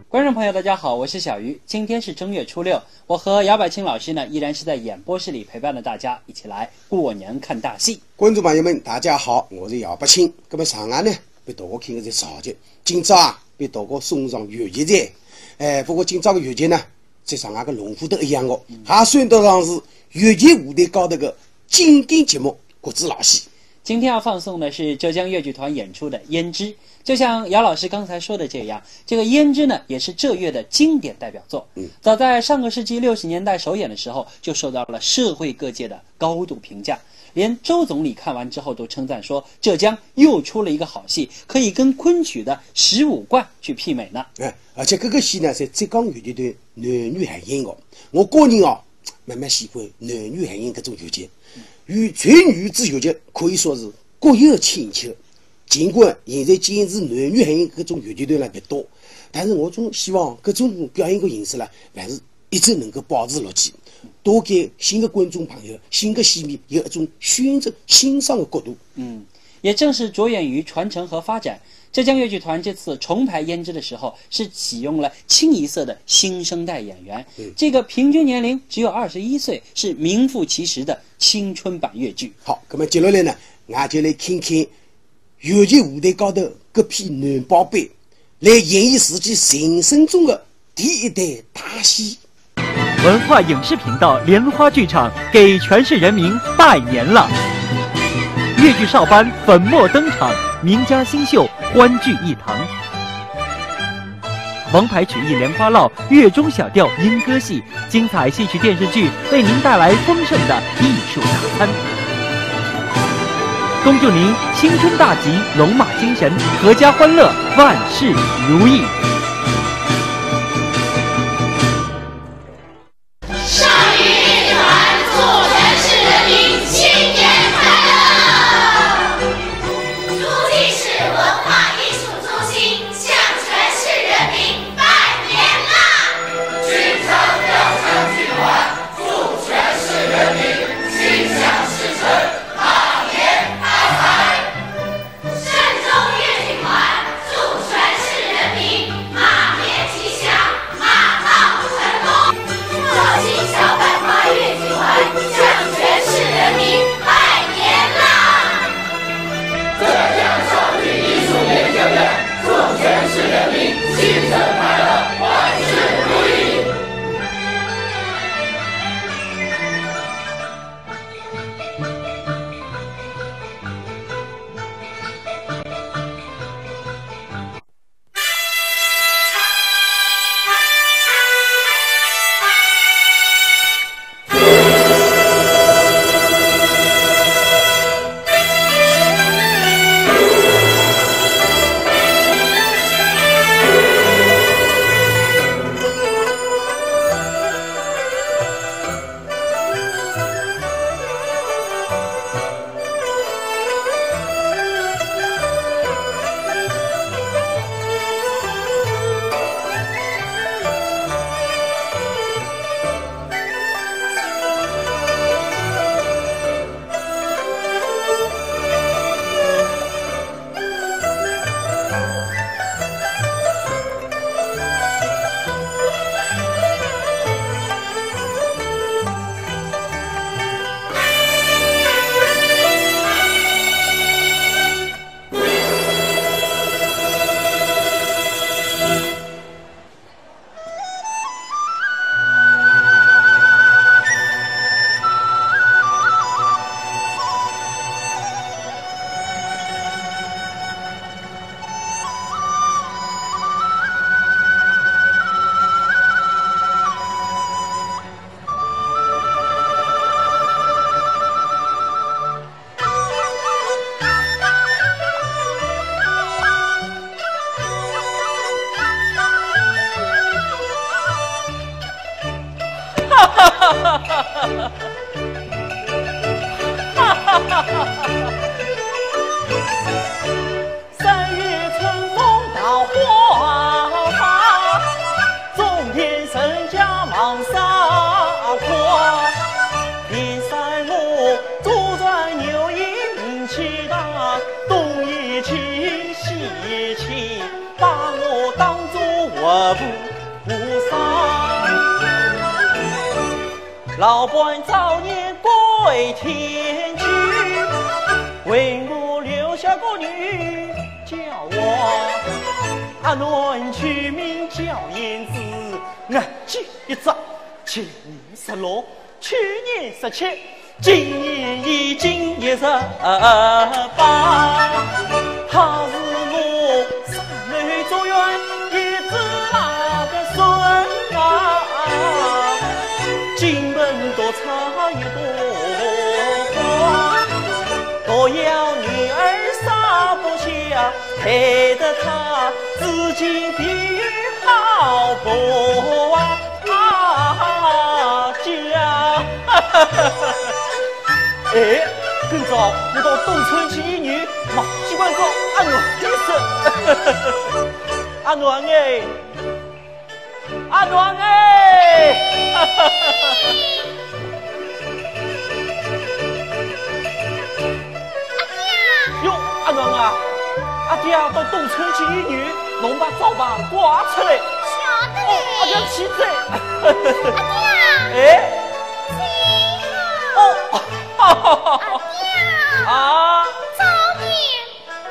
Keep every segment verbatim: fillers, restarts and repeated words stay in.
观众朋友，大家好，我是小鱼。今天是正月初六，我和姚百青老师呢，依然是在演播室里陪伴着大家一起来过年看大戏。观众朋友们，大家好，我是姚百青。那么上海呢，拨大家看个是潮剧，今朝啊，拨大家送上越剧哉。哎，不过今朝个越剧呢， 搿上海个龙虎斗一样个，也算得上是越剧舞台高头个经典节目，骨子老戏。今天要放送的是浙江越剧团演出的《胭脂》。就像姚老师刚才说的这样，这个《胭脂》呢，也是浙越的经典代表作。嗯。早在上个世纪六十年代首演的时候，就受到了社会各界的高度评价，连周总理看完之后都称赞说，浙江又出了一个好戏，可以跟昆曲的《十五贯》去媲美呢。哎，而且搿个戏呢，是浙江越剧团 男女合演个。我个人哦，蛮蛮喜欢男女合演搿种越剧，有才女子越剧可以说是各有千秋。尽管现在坚持男女合演搿种越剧团呢勿多，但是我总希望搿种表演个形式呢，还是一直能够保持落去，多给新的观众朋友、新的戏迷有一种选择欣赏的角度。嗯，也正是着眼于传承和发展，浙江越剧团这次重排《胭脂》的时候，是启用了清一色的新生代演员。嗯。这个平均年龄只有二十一岁，是名副其实的青春版越剧。好，那么接下来呢，俺就来听听越剧舞台高头搿批男宝贝来演绎自己人生中的第一代大戏。文化影视频道莲花剧场给全市人民拜年了。越剧少班粉墨登场，名家新秀欢聚一堂。王牌曲艺莲花落，越中小调莺歌戏，精彩戏曲电视剧为您带来丰盛的艺术大餐。恭祝您新春大吉，龙马精神，阖家欢乐，万事如意。 上虞越剧团祝全市人民新年快乐！诸暨市文化艺术中心向全市人民拜年啦！京城雕像剧团祝全市人民心想事成，马年发财！ 嵊州越剧团祝全市人民马年吉祥，马到成功。绍兴小百花越剧团向全市人民拜年啦！浙江少林艺术研究院祝全市人民新春快乐，万事如意！ 三月春风桃花开，中年人家忙杀官。第三我祖传牛音名气大，东一期西一期，把我当作活物。老伴早年归天去，为我留下个女叫娃。阿囡取名叫胭脂，年纪一只，去年十六，去年十七，今年已经一十八。她是我三妹祝愿一子那个孙啊，金盆独插一朵花，不要女儿撒不下，害得她至今皮好薄啊。啊，姐啊！哎，今朝我到东村去一游，忘记关照阿囡的事。阿囡哎，阿囡哎！哟，阿囡啊，阿爹啊，到东村去一游，侬把灶房刮出来。晓得嘞。哦，阿爹去哉。阿爹啊。哎。走啊。哦。阿爹啊。啊。早点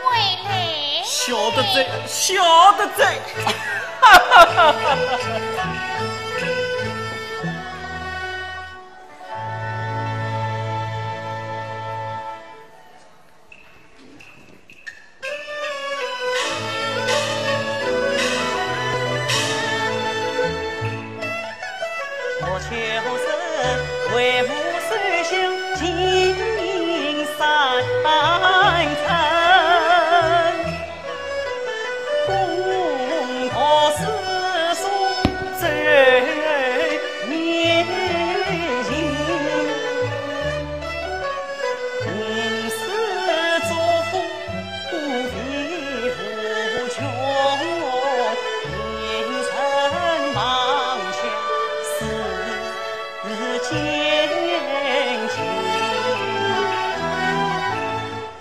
回来。晓得哉，晓得哉。我就是为父守孝敬三餐。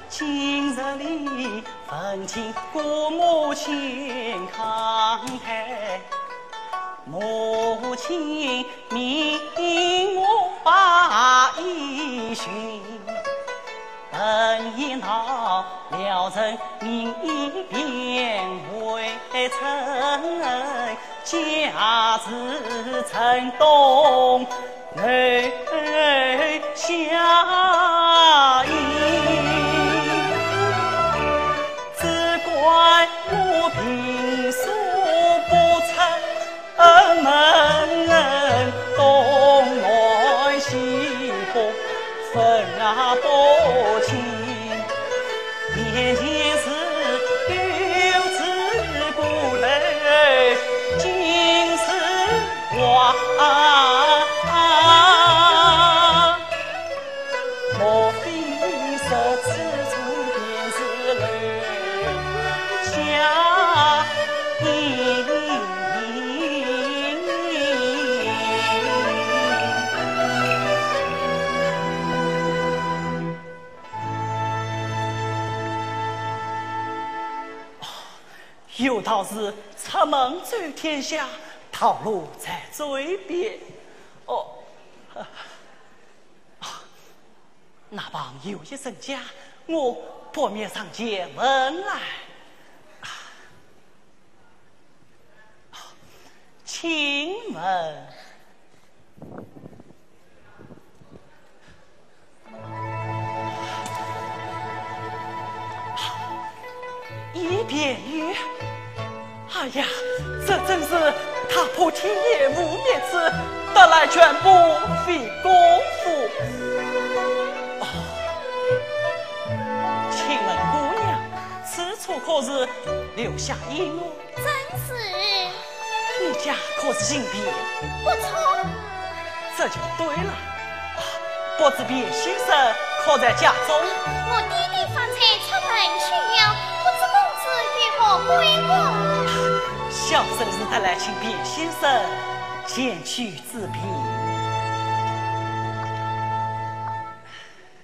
今日里问清姑母亲康泰，母亲命我把依寻，本已恼了人命，便未曾嫁至城东 楼下。只怪我平素不出门，东南西北分不清。 眼前是有子骨头，今是活。莫非是此处便是楼下？ 有道是出门走天下，道路在嘴边。哦，啊，那旁有一人家，我不免上前问来。啊，请问。 一边有。哎呀，这真是踏破铁鞋无觅处，得来全不费功夫。哦，请问姑娘，此处可是楼下？ 正是。你家可是姓卞？不错。这就对了。啊，不知卞先生可在家中？我爹爹方才出门去了，不知公子有何贵干？小生是特来请卞先生前去治病。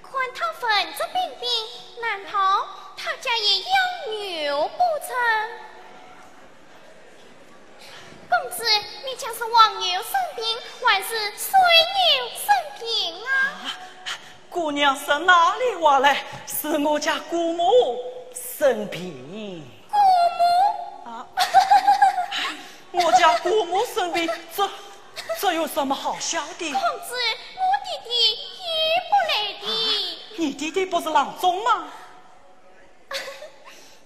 看他文质彬彬，难道他家也养牛不成？公子，你家是黄牛生病，还是水牛生病啊？啊，姑娘说哪里话来？是我家姑母生病。姑母？啊，我家姑母生病，这，这有什么好笑的？公子，我爹爹也不来的。啊，你爹爹不是郎中吗？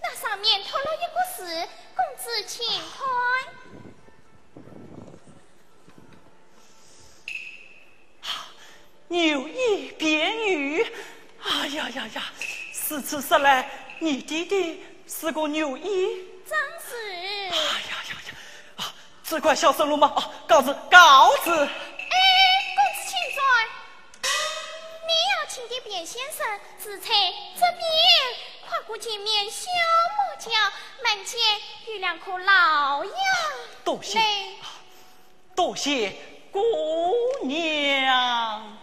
那上面托了一个字，公子请看。 牛医辨鱼。哎呀呀呀，如此说来，你爹爹是个牛医？正是。哎呀呀呀，啊，只怪小生鲁莽，啊，告辞，告辞。哎，公子请坐。你要请的卞先生，是在这边，跨过前面小木桥，门前有两棵老杨多谢。 多谢姑娘。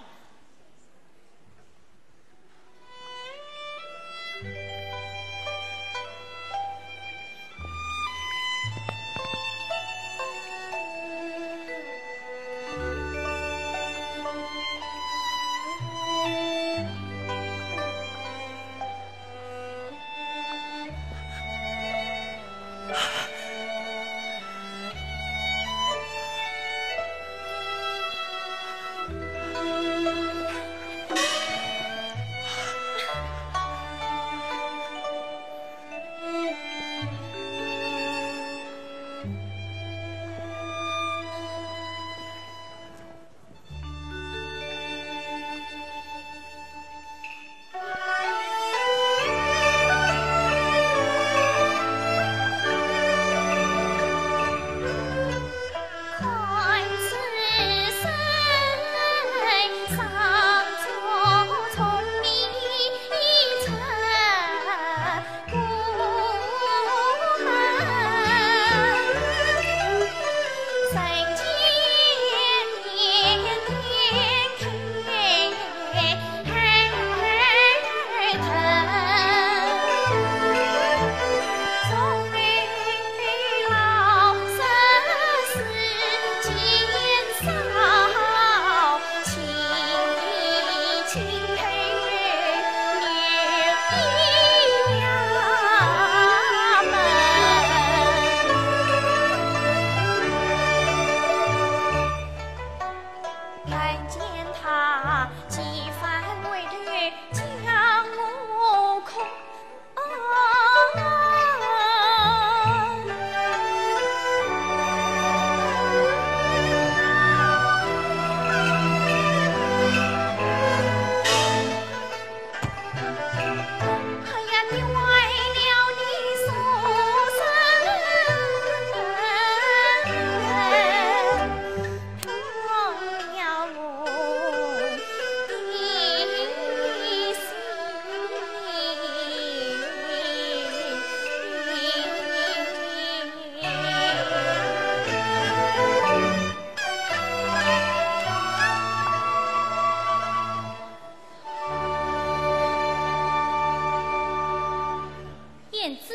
胭脂。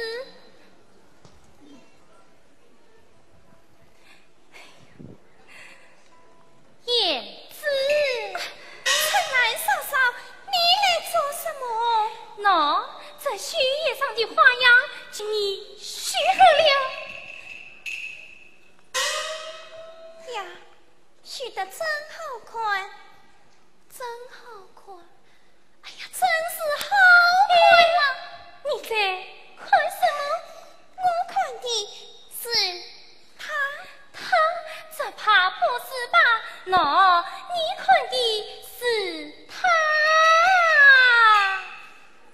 胭脂。春兰嫂嫂，你来做什么？喏，这绣鞋上的花样，给你绣好了。呀，绣得真好看，真好看。 哎呀，真是好看啊！你在看什么？我看的是她。她？这怕不是吧？喏，你看的是她。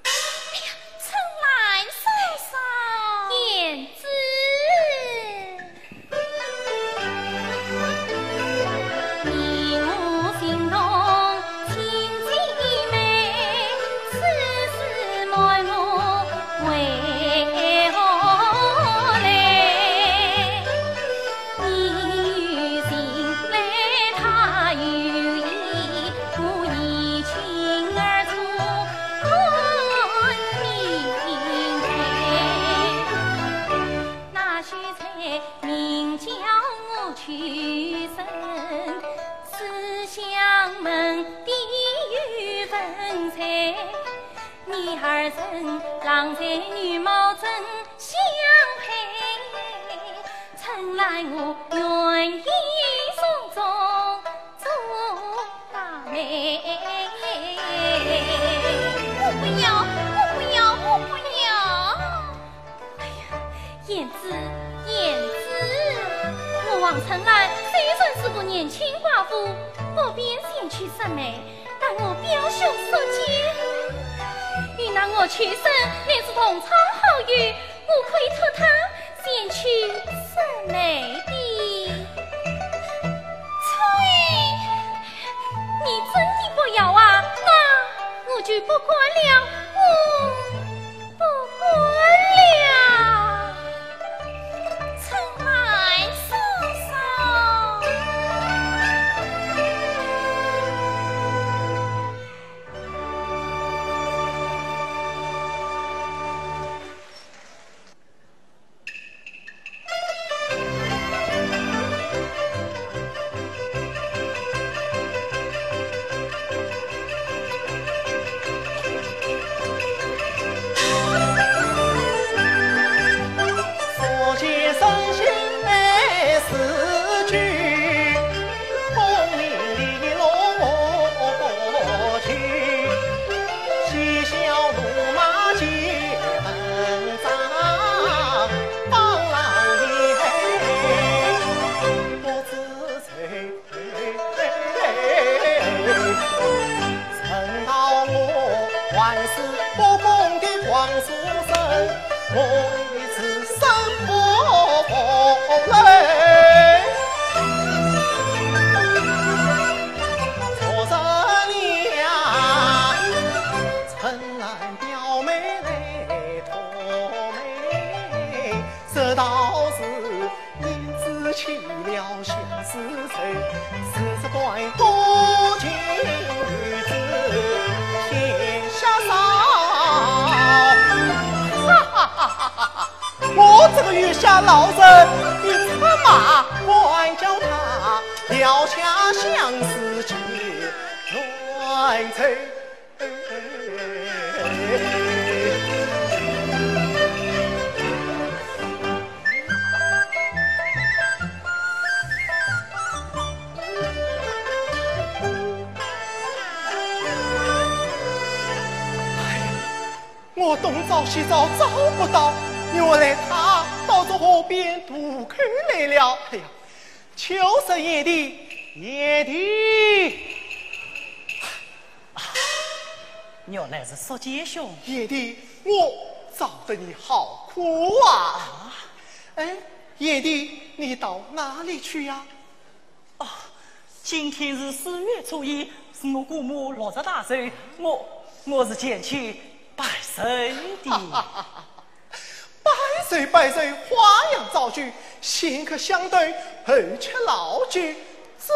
哎呀，春兰嫂嫂。胭脂。二人郎才女貌真相配，春兰我愿意从中做大媒。我不要，我不要，我不要！哎呀，胭脂，胭脂，我王春兰虽然是个年轻寡妇，不便前去设媒， 但我表兄宿介，与那岳秋隼乃是同窗好友，我可以托他前去设媒的。翠，你真的不要啊？那我就不管了，我 不管了。春兰嫂嫂。我这个月下老人，你出马，管教他，聊下相思结冤仇。 我东找西找找不到，原来他到这河边渡口来了。哎呀，就是贤弟，贤弟。啊，原来是宿介兄。贤弟，我找得你好苦啊。啊？哎，贤弟，你到哪里去呀？ 哦，今天是四月初一，是我姑母六十大寿，我，我是前去拜寿的。拜寿拜寿，花样造句，先磕香灯，后吃老酒，这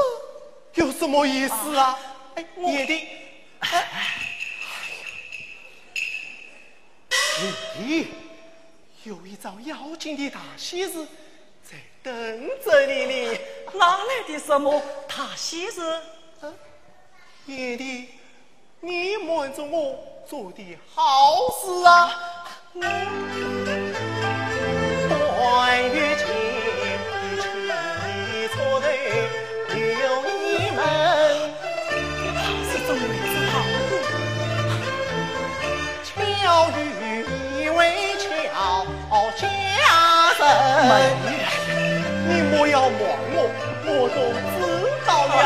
有什么意思啊？啊，哎，我贤弟，哎，贤弟，有一桩要紧的大喜事 在等着你哩。哪来的什么大喜事？嗯，贤弟，你瞒着我做的好事啊！关于前去出头有一门，是怎么知道的？ 巧遇一位巧佳人。你莫要瞒我，我都知道了。啊，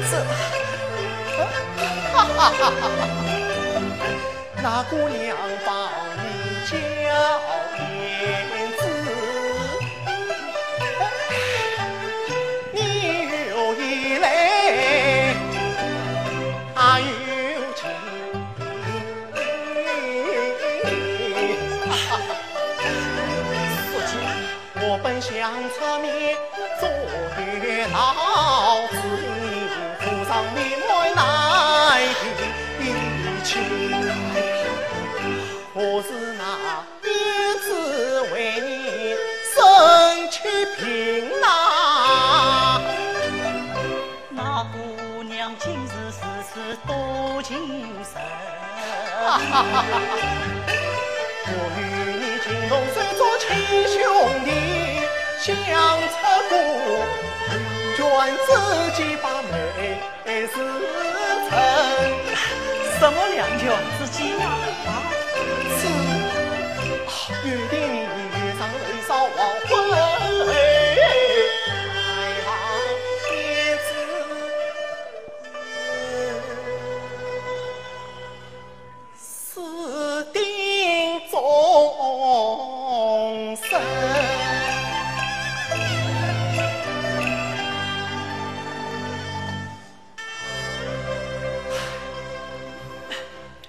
是。哈哈哈哈哈。那姑娘把你叫胭脂，你有一泪，她有情。 我本想出面阻拦老子，扶上你们来的一起，可是那胭脂为你生气病呐。 那姑娘今日如此多情深。我与你情同手足亲兄弟，相识故，愿自己把妹子成。什么良久之计呀？啊，是，啊，约定你月上楼烧黄昏，拜堂天子。 私定终身。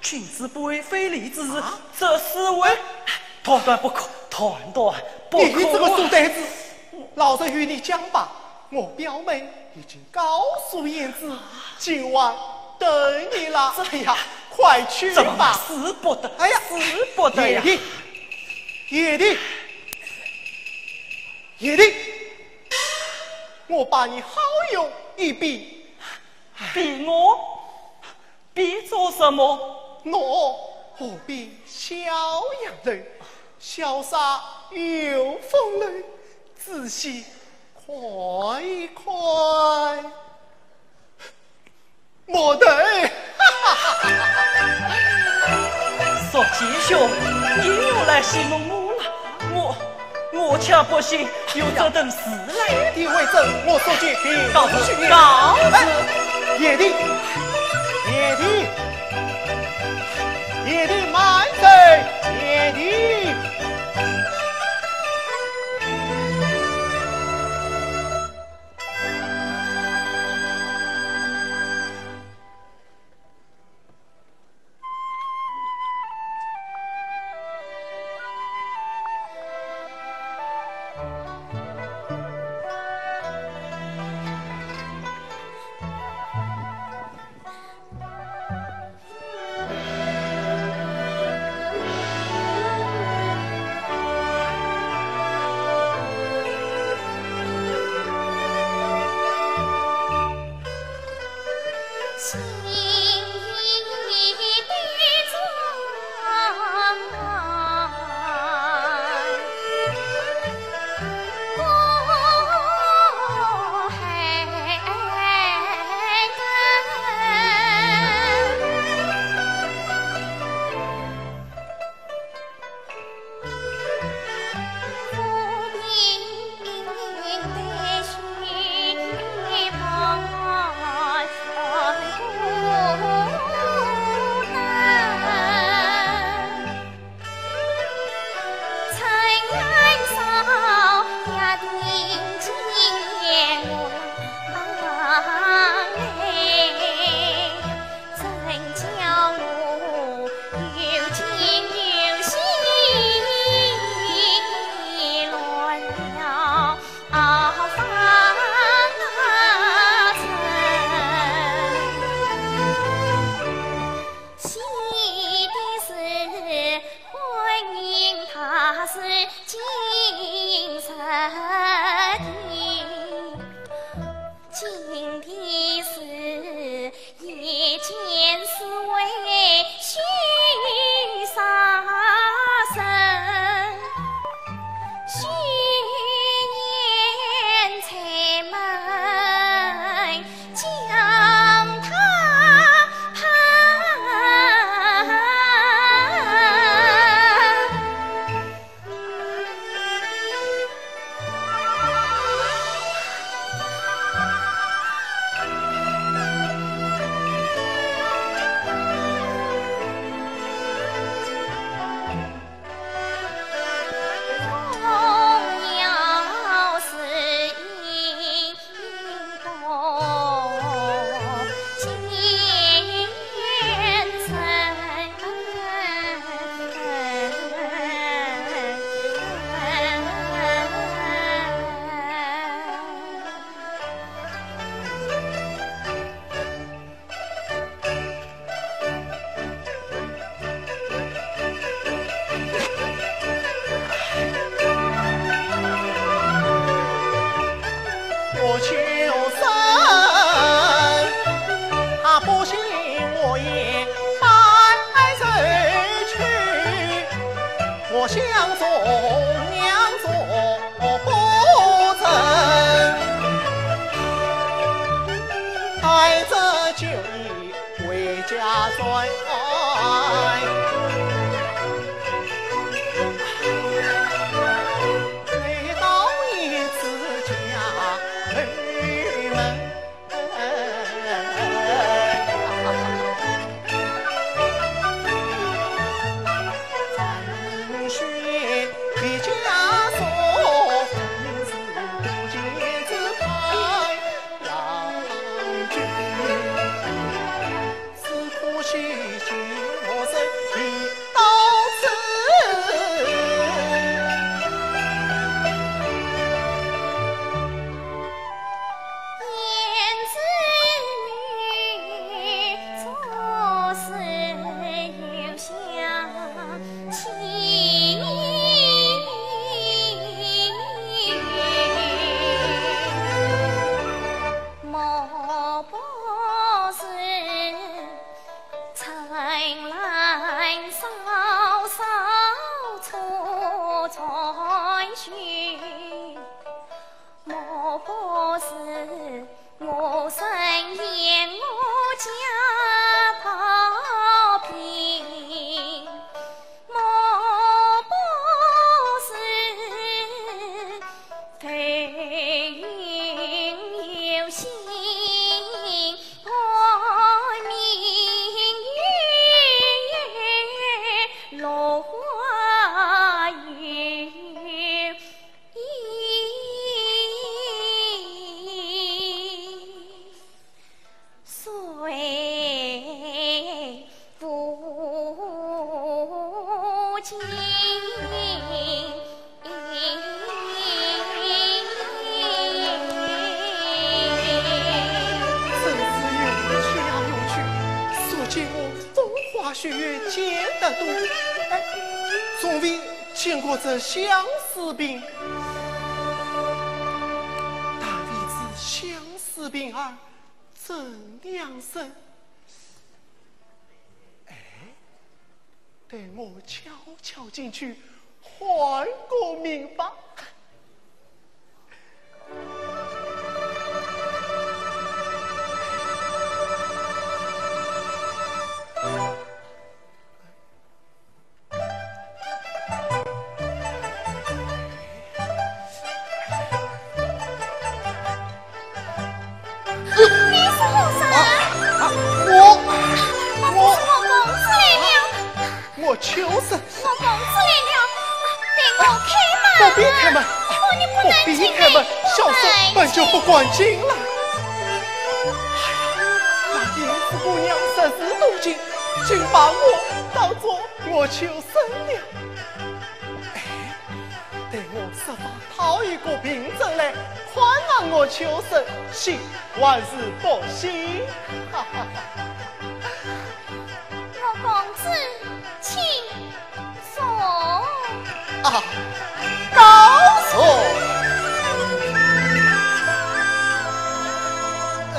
君子不为非礼之事，啊？这是为……断断不可，断断不可！你这个书呆子，老实与你讲吧，我表妹已经告诉胭脂，今晚等你了。这……哎呀，快去吧。怎么使不得？哎呀，使不得呀！贤弟，贤弟，贤弟，我把你好友一比。比我？比做什么？我何必小杨头，潇洒又风流，仔细看一看。 我的，宿介兄，你又来戏弄我了。我……我却不信有这等事来。天地为证，我宿介并无虚言。告辞。哎，贤弟，贤弟，贤弟慢走，贤弟。真是有趣啊有趣，说尽我风花雪月见得多，哎，从未见过这相思病。但为知相思病耳，怎两声？哎，待我悄悄进去，唤个名吧。 你是何人？啊，啊，我，我，我公子来了。我秋生。我公子来了，待我开门。不必开门，啊，你不能进来，不必开门，小生本就不敢进了。哎呀，那胭脂姑娘实是多情，竟把我当作我秋生了。哎， 待我设法讨一个凭证来，看看我秋生信还是不信。哈哈哈。我公子，请坐。啊，告坐。呃，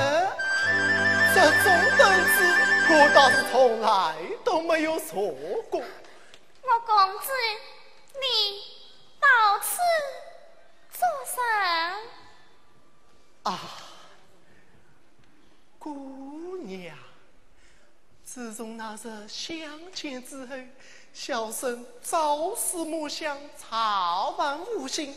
这种凳子我倒是从来都没有坐过。 我公子，你到此做甚？啊，姑娘，自从那日相见之后，小生朝思暮想，操烦无心。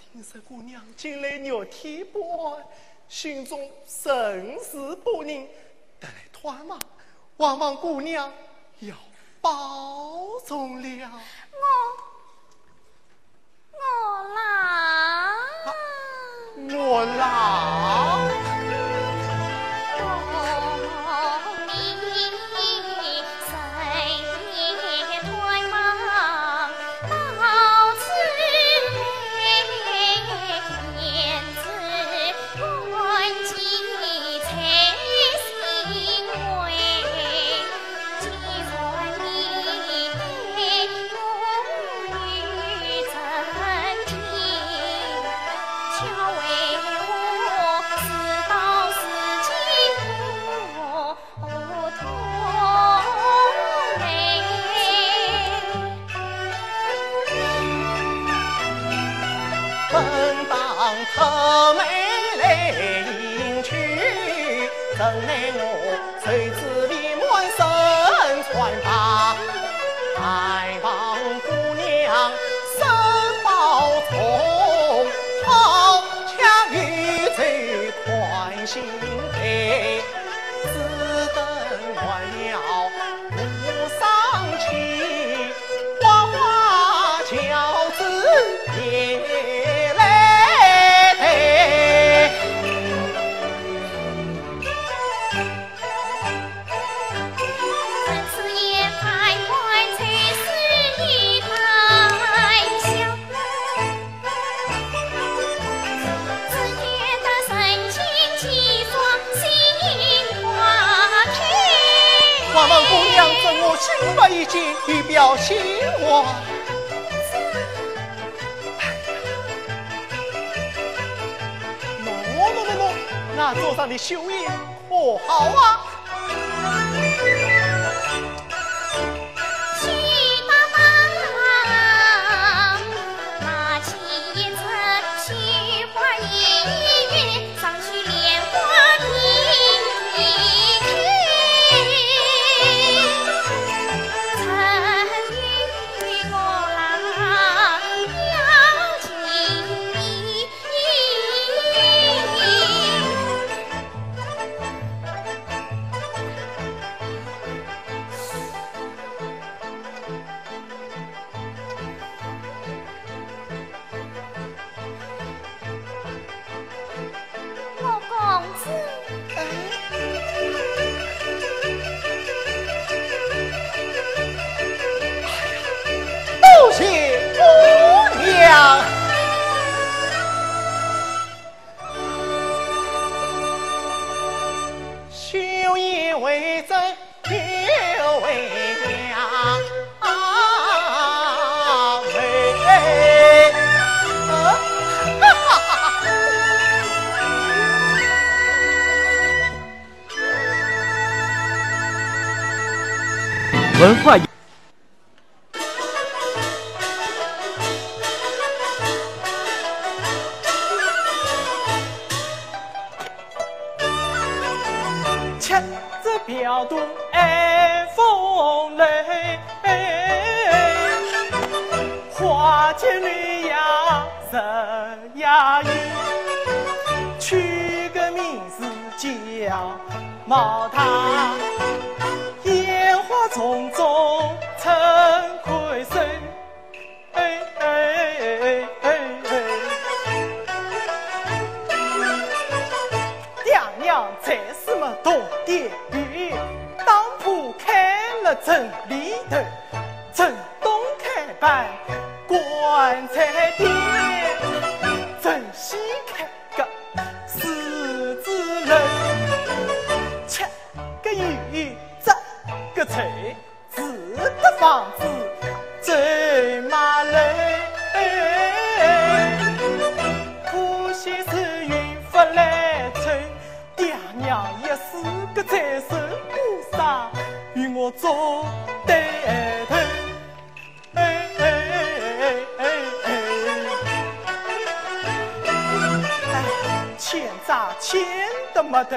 听说姑娘近来肉体不安，心中甚是不宁，特来探望，望望姑娘要 保重了。我，我老。啊，我老。本当特美来迎娶，怎奈我受之未满身穿白。还望姑娘身保重，好巧有奏宽心悲。 只等完了无丧期，花花轿子也来抬。 还望姑娘准我新发衣锦，以表心欢。喏，喏，喏，喏，那桌上的绣鞋可好啊？文化。吃着标肚爱风来，花前月呀人呀有，取个名字叫 毛大，烟花丛中撑魁首。哎哎哎哎哎，爹娘在世么懂点理，当铺开了城里头，城东开办棺材店，城西开 个狮子楼，吃个鱼，扎个菜，住个房子走马楼。可惜时运不来凑，爹娘一死个在手，孤孀与我做对头。 哎哎哎哎哎哎！哎，欠债欠得没头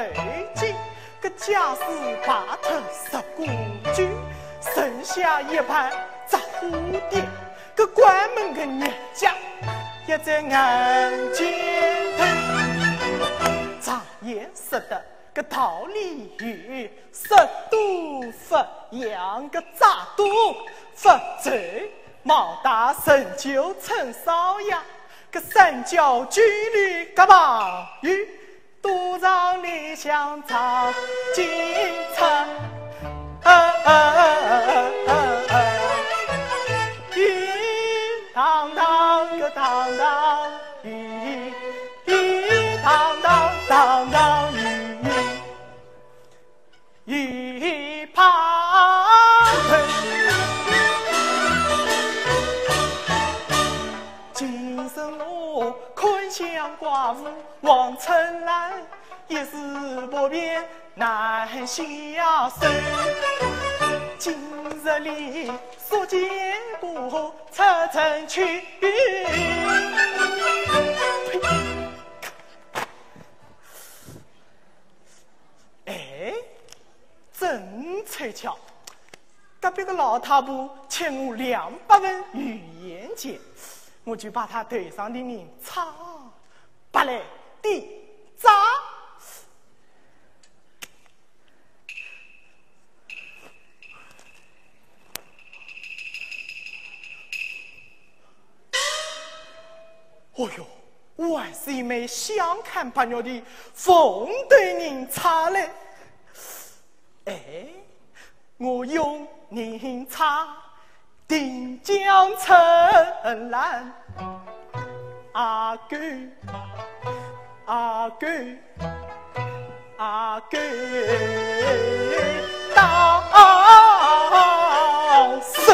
颈，个家私败脱十个九，剩下一盘杂货店，个关门个日脚也在眼前头。常言说得个道理有， 食多勿养，个债多勿走，毛大仍旧称少爷，个三教九流个朋友，都让里向唱警察。啊啊啊啊啊啊！雨当当个当当雨，雨当当当当雨。 一旁人。今日我看相寡妇王春兰，一时不便难下手。今日里宿介过出城去。呸！ 哎，真凑巧，隔壁个老太婆欠我两百文油盐钱，我就把她头上的银钗拔来抵债。 哦哟，还是一枚镶嵌白玉的凤头银钗嘞！哎，我用银钗定江春兰，阿哥，阿哥。 阿哥到手。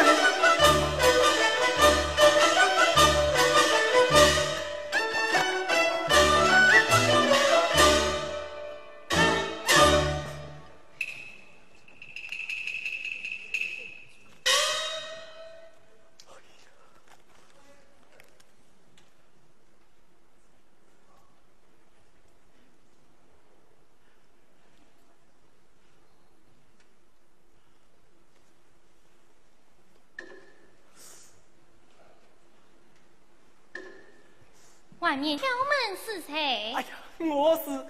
外面敲门是谁？哎呀，我是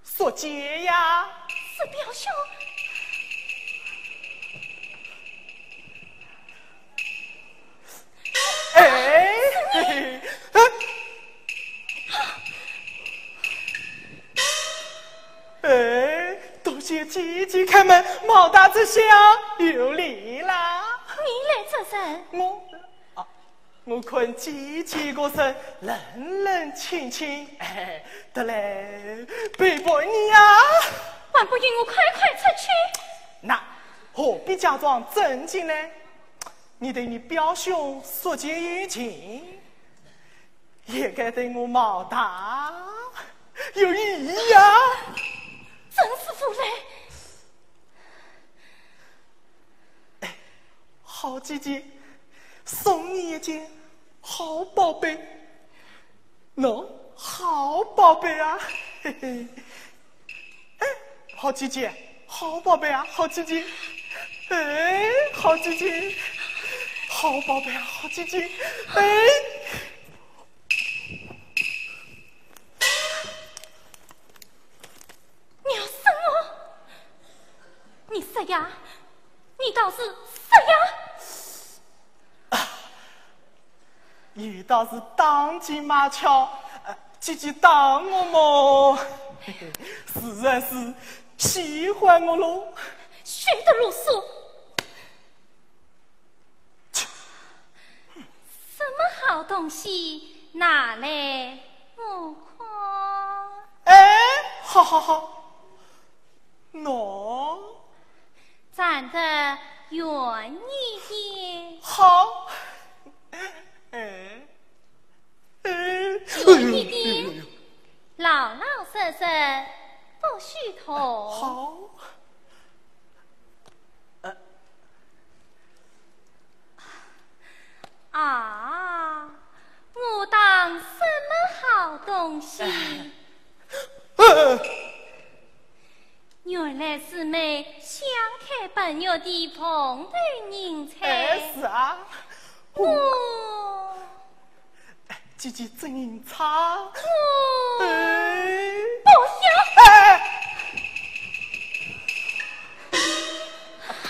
宿介呀。是表兄。 哎，嘿嘿，哎，哎，多谢姐姐开门，毛大这厢有礼啦。你来做甚？我，啊，我看姐姐个身冷冷清清，哎，得来陪陪你呀。还不与我快快出去？那何必假装正经呢？ 你对你表兄宿介有情，也该对我毛大有意呀。真是无赖！哎，好姐姐，送你一件好宝贝。喏，好宝贝啊，嘿嘿。哎，好姐姐，好宝贝啊，好姐姐。哎，好姐姐，好宝贝啊，好姐姐。哎。你要杀我？你杀呀！你倒是杀呀！ 你倒是打情骂俏，呃，姐姐打我么，自然是喜欢我喽。休得啰嗦！什么好东西，拿来我看。哎，好好好，喏。 站得远一点。好。哎，哎，远一点，哎呦，哎呦，哎呦。老老实实，不许动。好。呃。啊，我当什么好东西？哎。呃。 原来是枚镶嵌宝玉的凤头银钗。哎，是啊。我，哎，姐姐真银钗。我，哎。不要。哎。哼。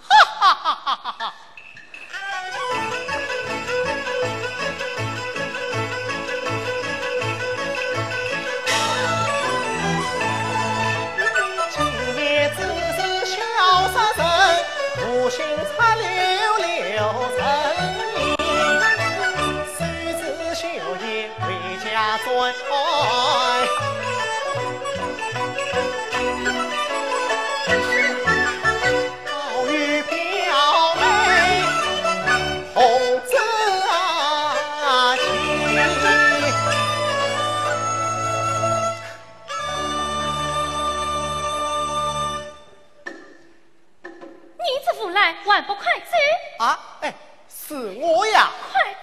哈哈哈哈哈！今夜只是萧杀人，无心插柳柳成荫，谁知秋夜回家转。 好与表妹同争啊！你这无赖，还不快走！啊，哎，是我呀。快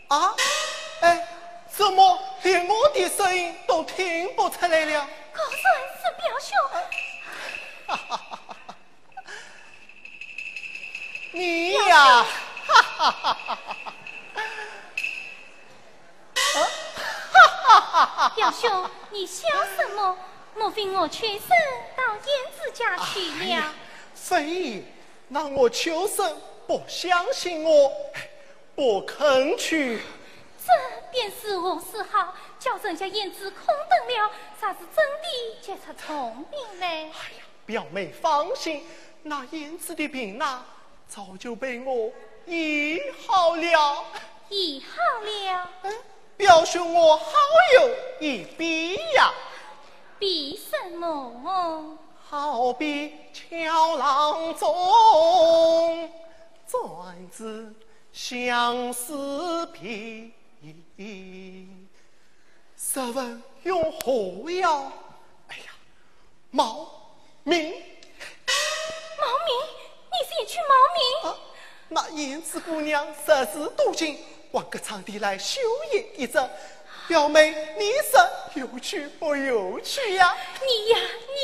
滚！啊，哎，怎么连我的声音都听不出来了？果然是表兄。 你呀，哈哈哈哈哈！表兄，你笑什么？莫非我秋生到胭脂家去了？哎呀，非也，那我秋生不相信我，不肯去。这便如何是好？叫人家胭脂空等了，才是真的结出重病来。哎呀， 表妹放心，那胭脂的病呐，早就被我医好了。医好了？嗯，表兄我好有一比呀。比什么？好比桥郎中，转至相思病。 若问用何药？哎呀，冒名。冒名？你是要去冒名？啊，那胭脂姑娘实是多情，还隔场地来绣鞋一只。表妹，你说有趣不有趣呀？你呀，你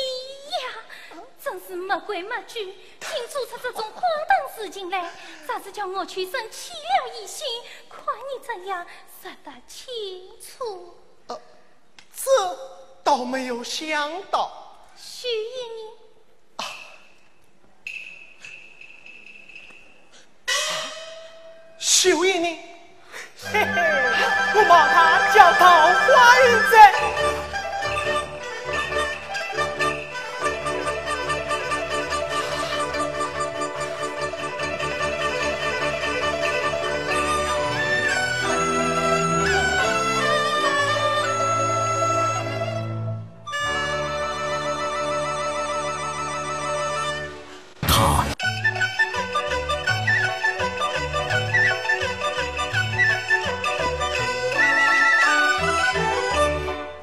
呀，真是没规没矩，竟做出这种荒唐事情来，真是叫我秋生起了疑心，看你怎样说得清楚。 呃，这倒没有想到。许仙呢？啊，许仙呢？嘿嘿，我冒他叫桃花运哉。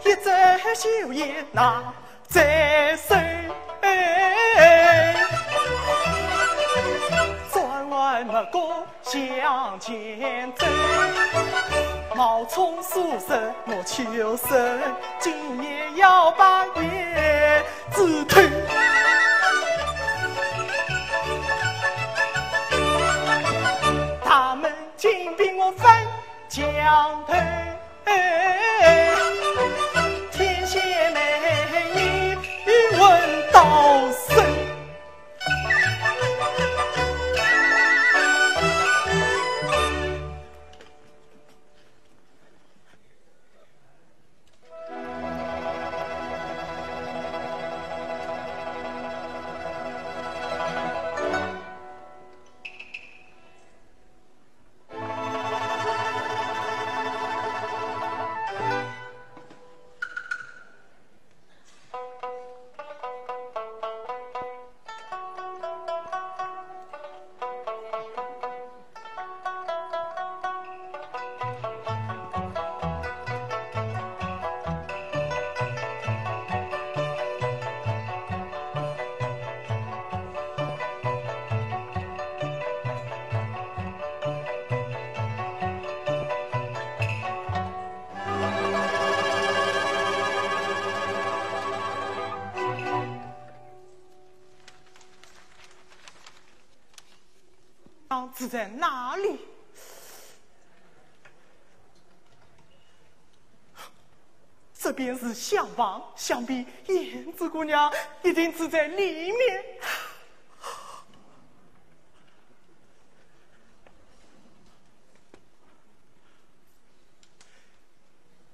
一只绣鞋拿在手。向前走，冒充书生我秋生，今夜要把胭脂偷。他们竟逼我翻墙头，天仙美女问道生。 住在哪里？这边是厢房，想必胭脂姑娘一定住在里面。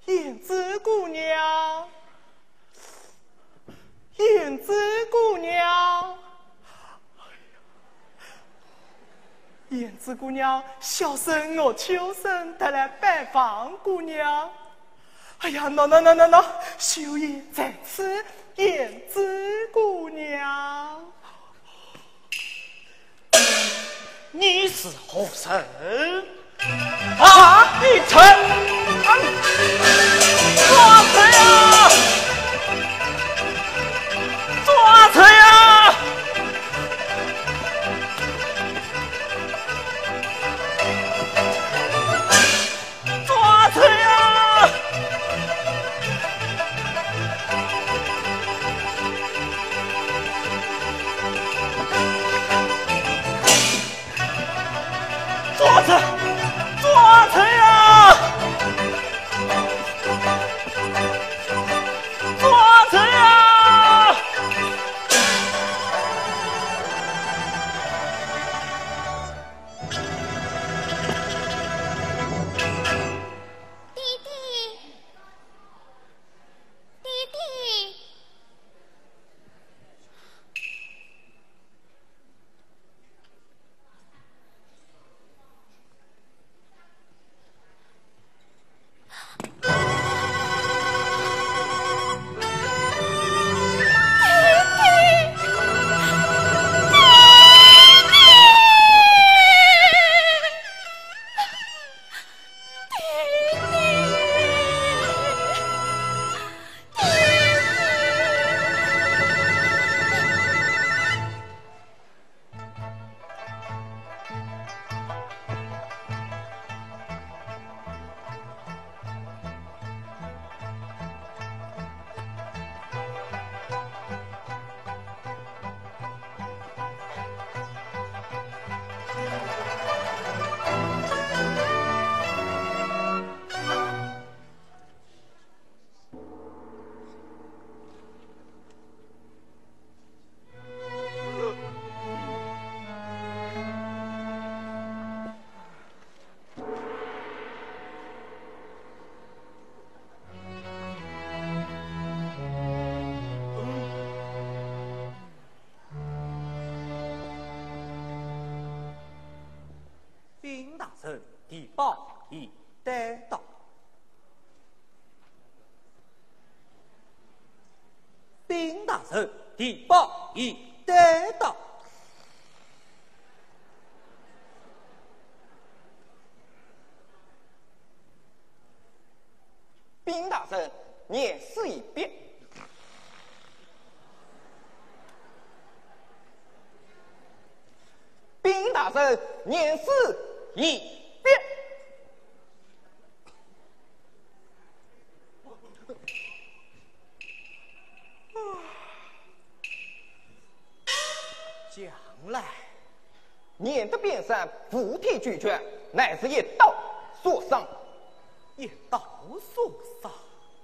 胭脂姑娘，胭脂姑娘，胭脂姑娘，小生我秋生特来拜访姑娘。哎呀，喏喏喏喏喏，绣鞋在此，胭脂姑娘。 你是何人？啊，你陈，啊，抓贼呀！抓贼呀！ 抓贼呀！抓贼！抓贼呀！抓贼呀！ 爹爹，爹爹。 禀大人，地保已带到。禀大人，地保已带到。 禀大人，验尸已毕。禀大人，验尸一，变。将来，念得边山菩提拒绝，乃是一刀所伤。一刀所伤？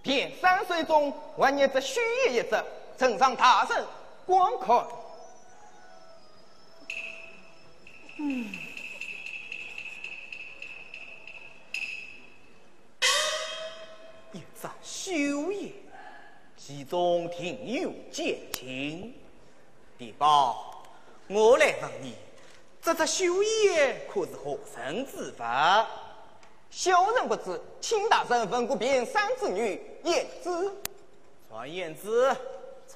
边山水中，还念着须臾一只，呈上大人观看。 一只绣鞋，其中定有奸情。地保，我来问你，这只绣鞋可是何人之物？小人不知，请大人问过边山之女胭脂。传胭脂，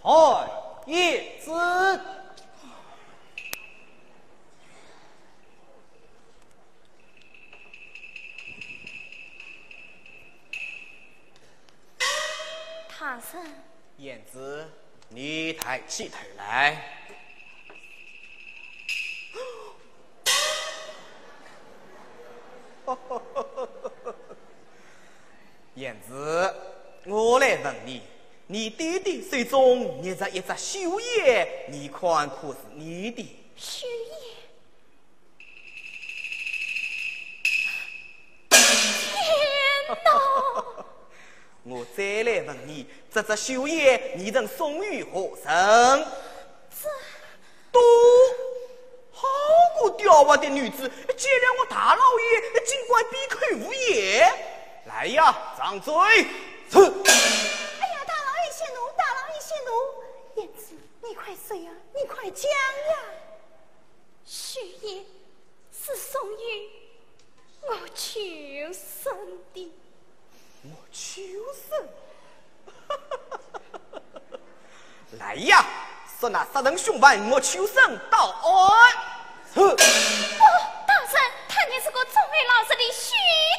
传胭脂。 大人。胭脂，你抬起头来。胭脂，我来问你，你爹爹手中捏着一只绣鞋，你看可是你的？绣鞋？ 天哪！我再来问你，这只绣鞋你曾送与何人？这……嘟，好个刁滑的女子，见了我大老爷，竟敢闭口无言。来呀，掌嘴！是。哎呀，大老爷息怒，大老爷息怒！胭脂，你快说呀，你快讲呀！ 绣鞋是送与岳秋隼的。岳秋隼？来呀，说那杀人凶犯岳秋隼到案。是。不，大人，他乃是个忠厚老实的秀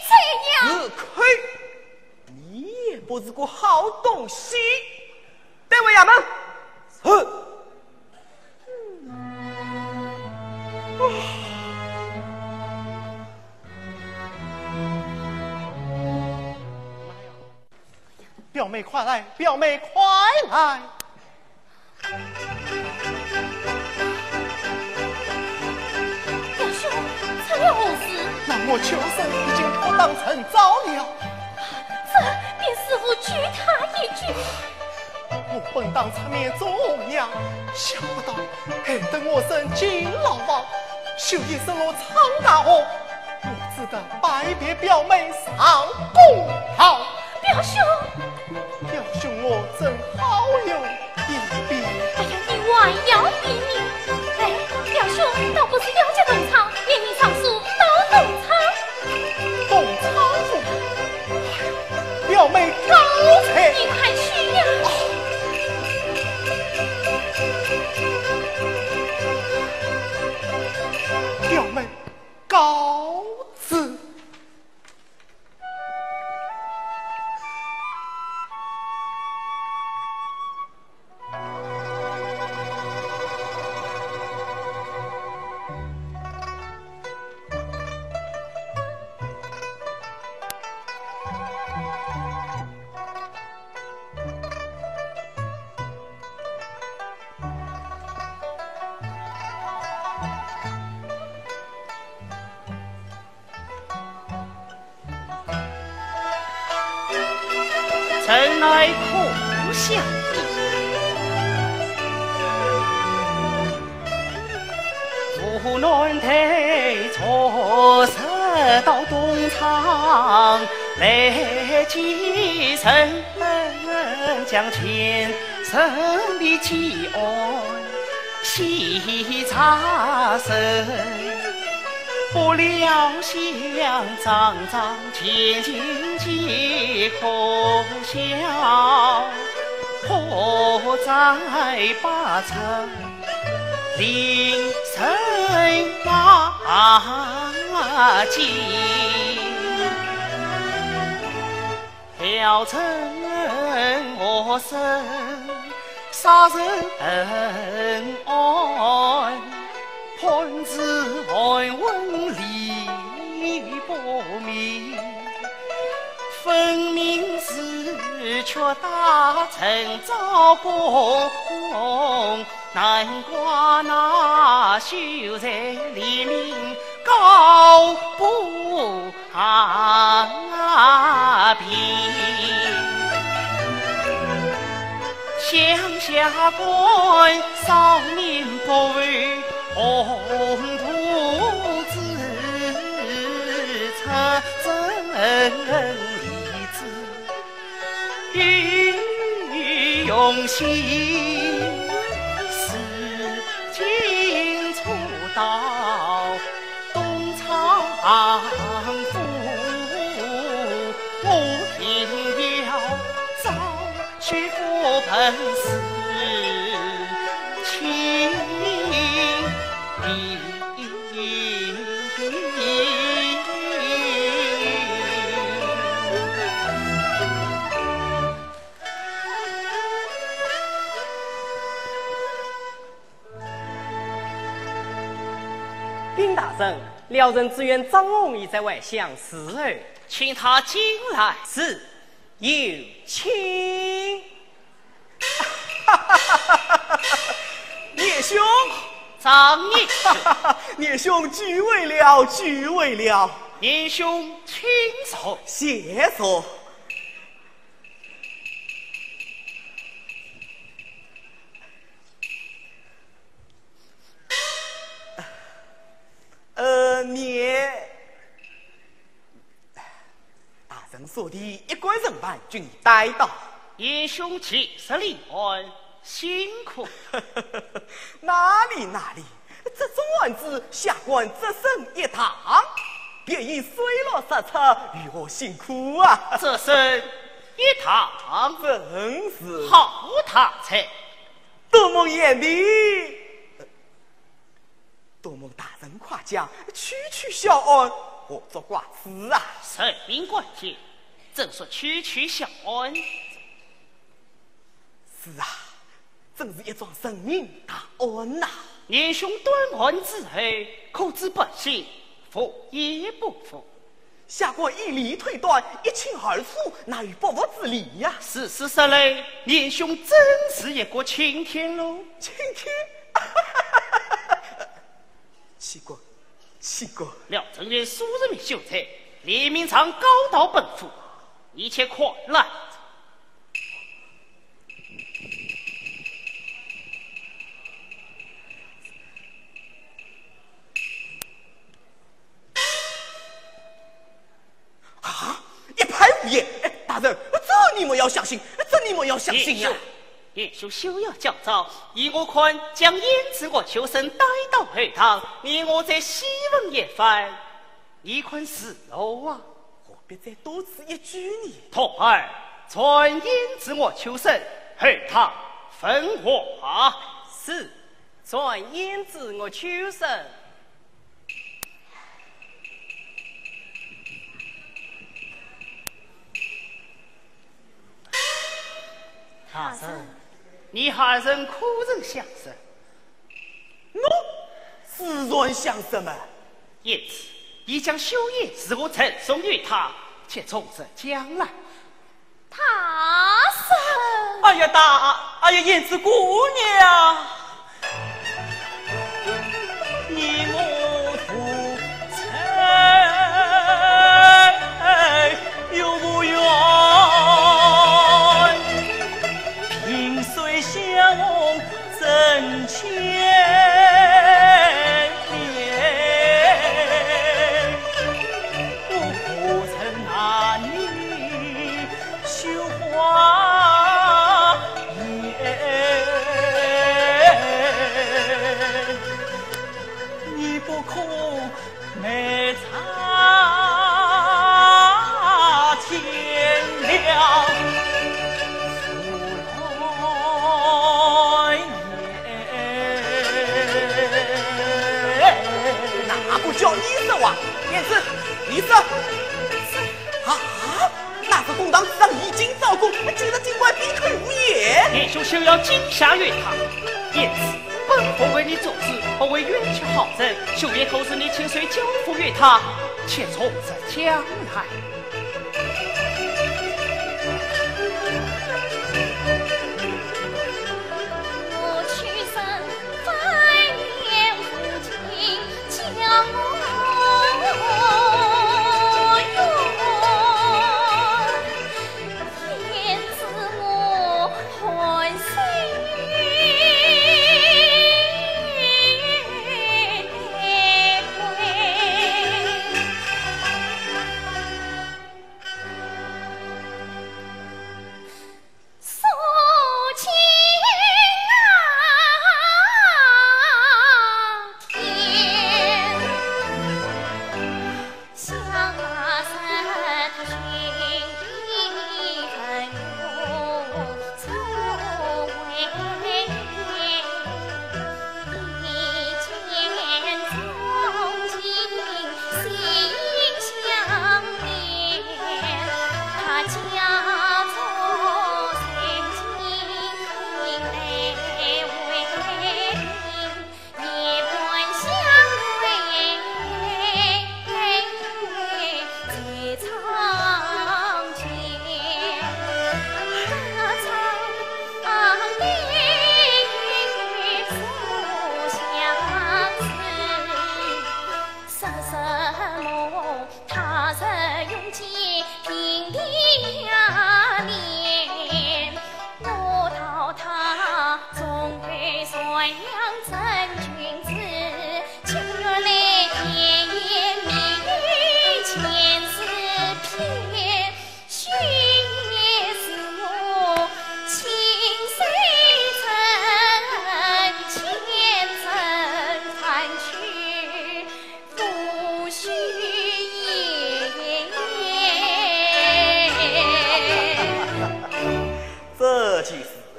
才呀。是。你也不是个好东西。带回衙门。是。 表妹快来，表妹快来！表兄，出了何事？那岳秋隼已经拖当成招了。这便是我救他一救。 我本当出面做红娘，想不到害得我身进牢房，绣鞋失落闯大祸，我只得拜别表妹上公堂。表兄，表兄我真好有一比。哎呀，你还要比你？哎，表兄，倒不如要结同窗，联名上书到东窗。 东窗事发，表妹告辞。你快去呀！表妹告辞。 城内可想，父男带着侄到东窗来见人，将前 生的几案细查实，不料想桩桩件件皆可晓，迫在百出，令人难尽。 条城我身杀人案，判处寒温里大臣招供，难怪那秀才李明高不 啊，平。乡下官少民不为，宏图自出，真理之 英雄，四进出到东昌府，我定要找去不本事情。 禀大人，辽城知县张宏已在外厢伺候。请他进来。是，有请。年兄。张年兄。年兄久违了，久违了。年兄请坐。谢坐。 呃，你，大人说的一干人犯，请你带到。年兄几十里路，辛苦。哪里哪里，这种案子，下官只身一趟，便已水落石出，有何辛苦啊？只身一趟？正是。好大才。多蒙贤弟。 多蒙大人夸奖，区区小案，何足挂齿啊？人命关天，怎说区区小案？是啊，真是一桩人命大案呐。年兄断案之后，可知百姓服也不服？ 下官以理推断，一清二楚，哪有不服之理呀？如此说来，年兄真是一个青天喽。青天？岂敢，岂敢。辽城县数十名秀才，联名状告到本府，你且看来。 啊，一派胡言！哎，大人，这你们要相信，这你们要相信呀！年兄，年兄休要焦躁，依我看，将胭脂、鄂秋隼带到后堂，你我再细问一番，你看如何啊？何必再多此一举呢？童儿，传胭脂、鄂秋隼，后堂问话。是，传胭脂、鄂秋隼。 大人，你二人可曾相识？我自然相识嘛。胭脂，你将绣鞋如何赠送与他，且从实讲来。 大人。哎呀，大，哎呀，胭脂姑娘。你我不曾有无缘，萍水相逢 真情面，我何曾拿你绣花鞋？你不可 梅花添了富来年。哪个叫你说话？胭脂，你说。啊，那是公堂之上已经招供，今日竟敢闭口胡言。年兄休要惊吓于他。胭脂， 本府为你做主，不会冤屈好人，绣鞋何时你亲手交付于他，且从实讲来。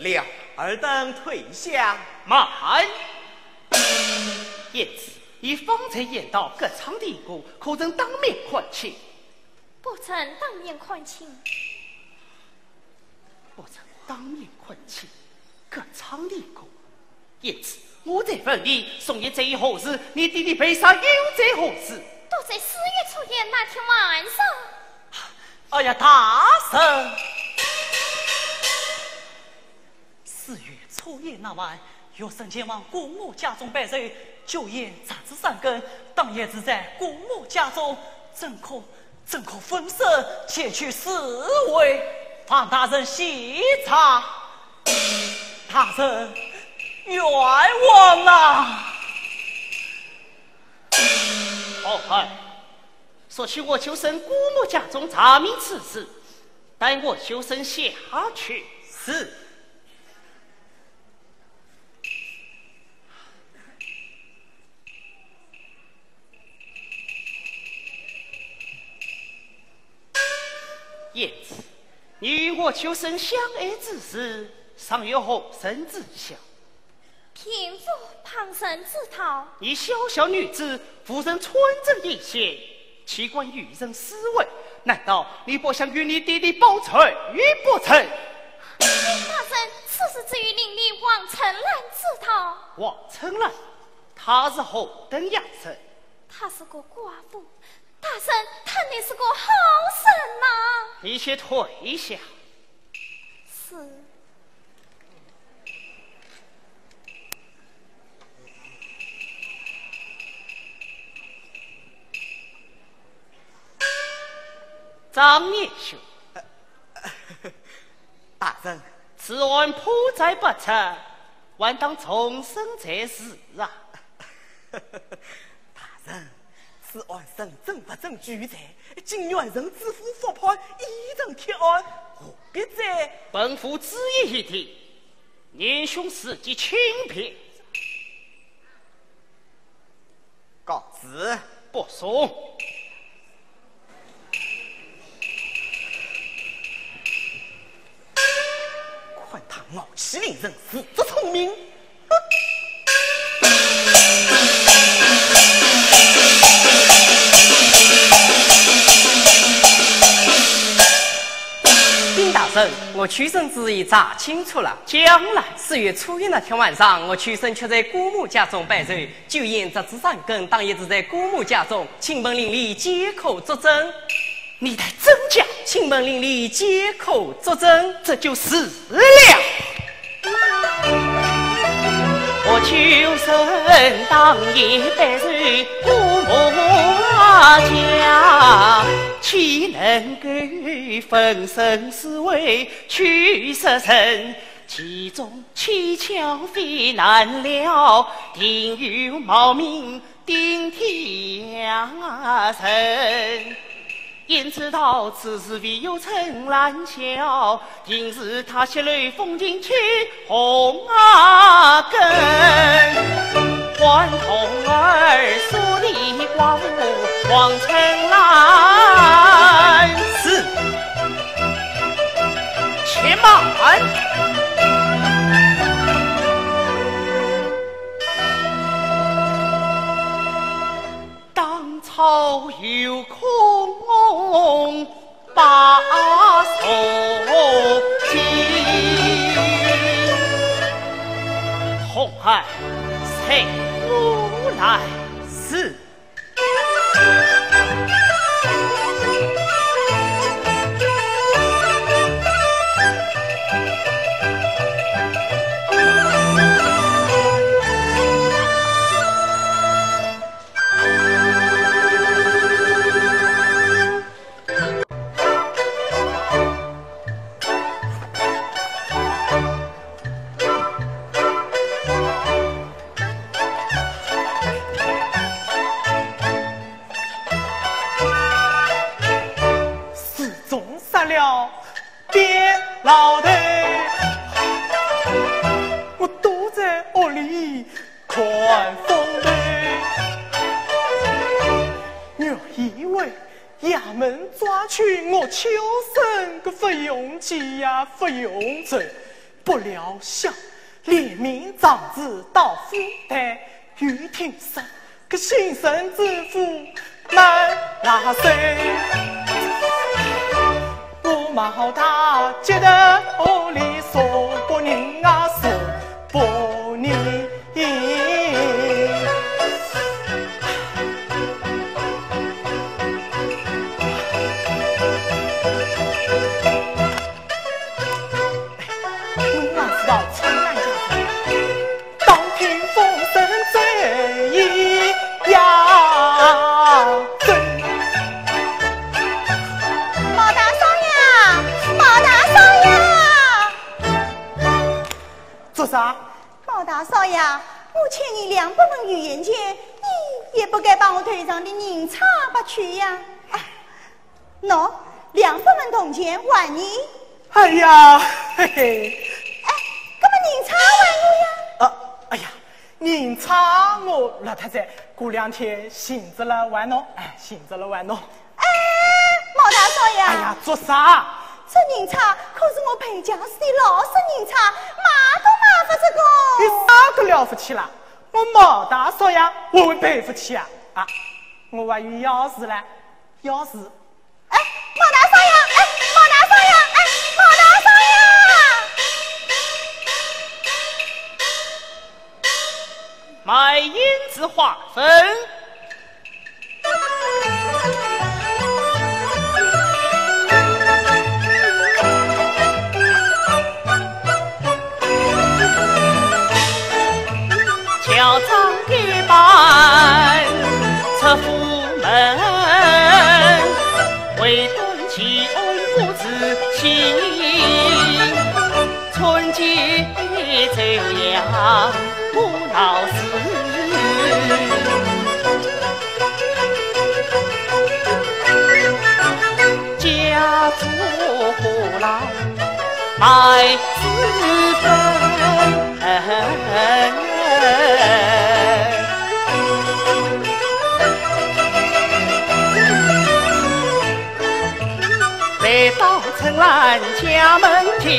了。尔等退下。慢！贤侄，你方才言道隔窗听过，可曾当面看清？不曾当面看清。不曾当面看清，隔窗听过。贤侄，我再问你，宋义这一何事？你爹爹被杀又这何事？都在四月初一那天晚上。哎呀，大人！ 四月初一那晚，学生前往姑母家中拜寿，酒宴直至三更，当夜住在姑母家中，怎可，怎可分身前去侍卫？望大人细查。大人，冤枉啊！哦，哎，速去我学生姑母家中查明此事，待我学生下去。是。 贤侄，你与我学生相爱之事，尚有何人知晓？并无旁人知道。你小小女子，无人穿针引线，岂敢与人私会？难道你不想与你爹爹报仇不成？大人，此事只有邻里王春兰知道。王春兰？她是何等样人？她是个寡妇，大人，她乃是个好人呐。你且退下。是。 张年兄。大人。此案迫在眉睫，还当从审才是啊。大人，此案人证物证俱在，经院人知府复判，已成铁案，何必再……本府主意已定，年兄自己请便。 告辞。不送。看他傲气凌人，自作聪明。哼！禀大人，我秋生之意查清楚了。讲来。四月初一那天晚上，我秋生却在姑母家中拜寿， 酒宴直至三更，当夜住在姑母家中，请问邻里皆可作证。你待真讲？请问邻里皆可作证。这就是了。我秋生当夜拜寿姑母家，岂能够分身私会去说人？ 其中蹊跷非难料，定有冒名顶替人。焉知道此事唯有春兰晓，定是她泄露风情去寻根。 还童儿所立寡妇王春兰。是。且慢！当朝有空 把手机。红孩，随我来。是。 自从杀了 边老头，我躲在屋里看风头。原以为衙门抓取我秋生个勿用计呀，勿用计，不料想，连名状子到府台，又听说，搿姓陈知府难拿手。我毛大街头里说不人啊，说不人。我哪知道春兰家的，当听风声这一呀。毛大少爷，毛大少爷。做啥？毛大少爷，我欠你两百文银钱，你也不该把我头上的银钗拔去呀。啊， 喏，两百文铜钱还你。哎呀，嘿嘿。哎，搿么银钗还我呀？啊，哎呀，银钗我老太太过两天寻着了还侬，哎，寻着了还侬。哎，毛大少爷。哎呀，做啥？这银钗可是我陪嫁时的老式银钗，卖都卖勿出个。你啥个了不起啦？我毛大少爷，我会赔不起啊？啊，我还有钥匙嘞，钥匙。 哎，毛大少爷，哎，毛大少爷，哎，毛大少爷！卖胭脂花粉。乔装打扮出府门，唯独 其恩不知情，春节这样不闹事。家住河南卖脂粉。 来到春兰家门前，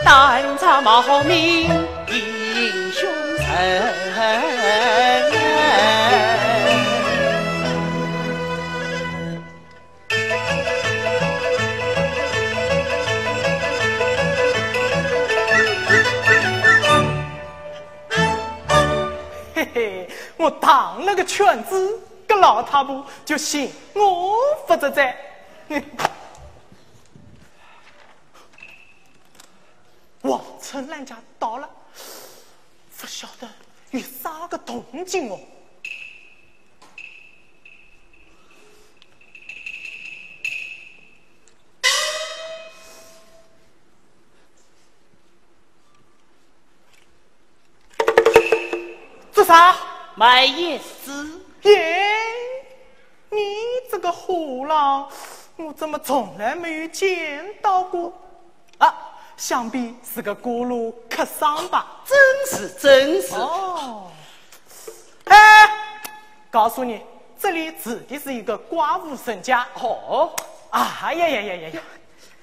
当着冒名英雄人。嘿嘿，我打了个圈子，搿老太婆就寻我勿着哉。王春兰家到了，勿晓得有啥个动静哦。 做啥？卖胭脂。耶，你这个货郎，我怎么从来没有见到过？啊，想必是个过路客商吧？正是，正是。哦。哎，告诉你，这里指的是一个寡妇人家。哦。啊呀呀呀呀呀！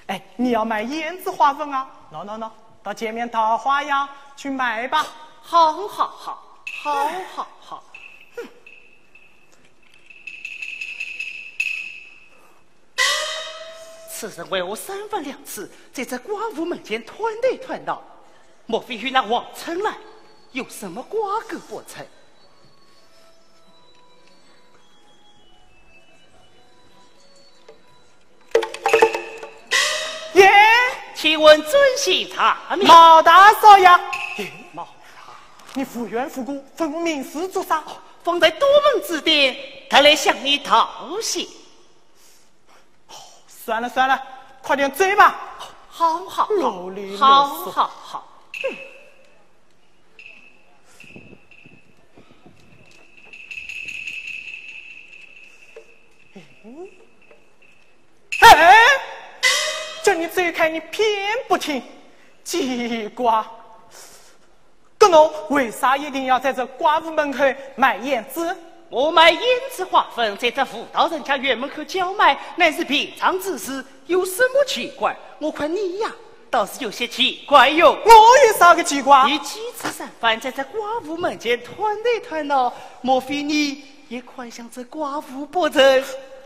哎，你要买胭脂花粉啊？喏喏喏，到前面桃花巷去买吧。好，好，好，好，好，好。 此人为何三番两次在这寡妇门前探头探脑？莫非与那王春兰有什么瓜葛不成？耶！请问尊姓大名？毛大少爷。耶，毛大，你无缘无故问我名字做啥？方才多蒙指点，特来向你道谢。 算了算了，快点走吧。好好好，啰里啰嗦。好好好。哎，叫你走开，你偏不听，奇怪。 搿侬为啥一定要在这寡妇门口卖胭脂？我买胭脂花粉在这妇道人家院门口叫卖，乃是平常之事，有什么奇怪？我看你呀，倒是有些奇怪哟。我有啥个奇怪？你几次三番在这寡妇门前探头探脑，莫非你也看上这寡妇不成？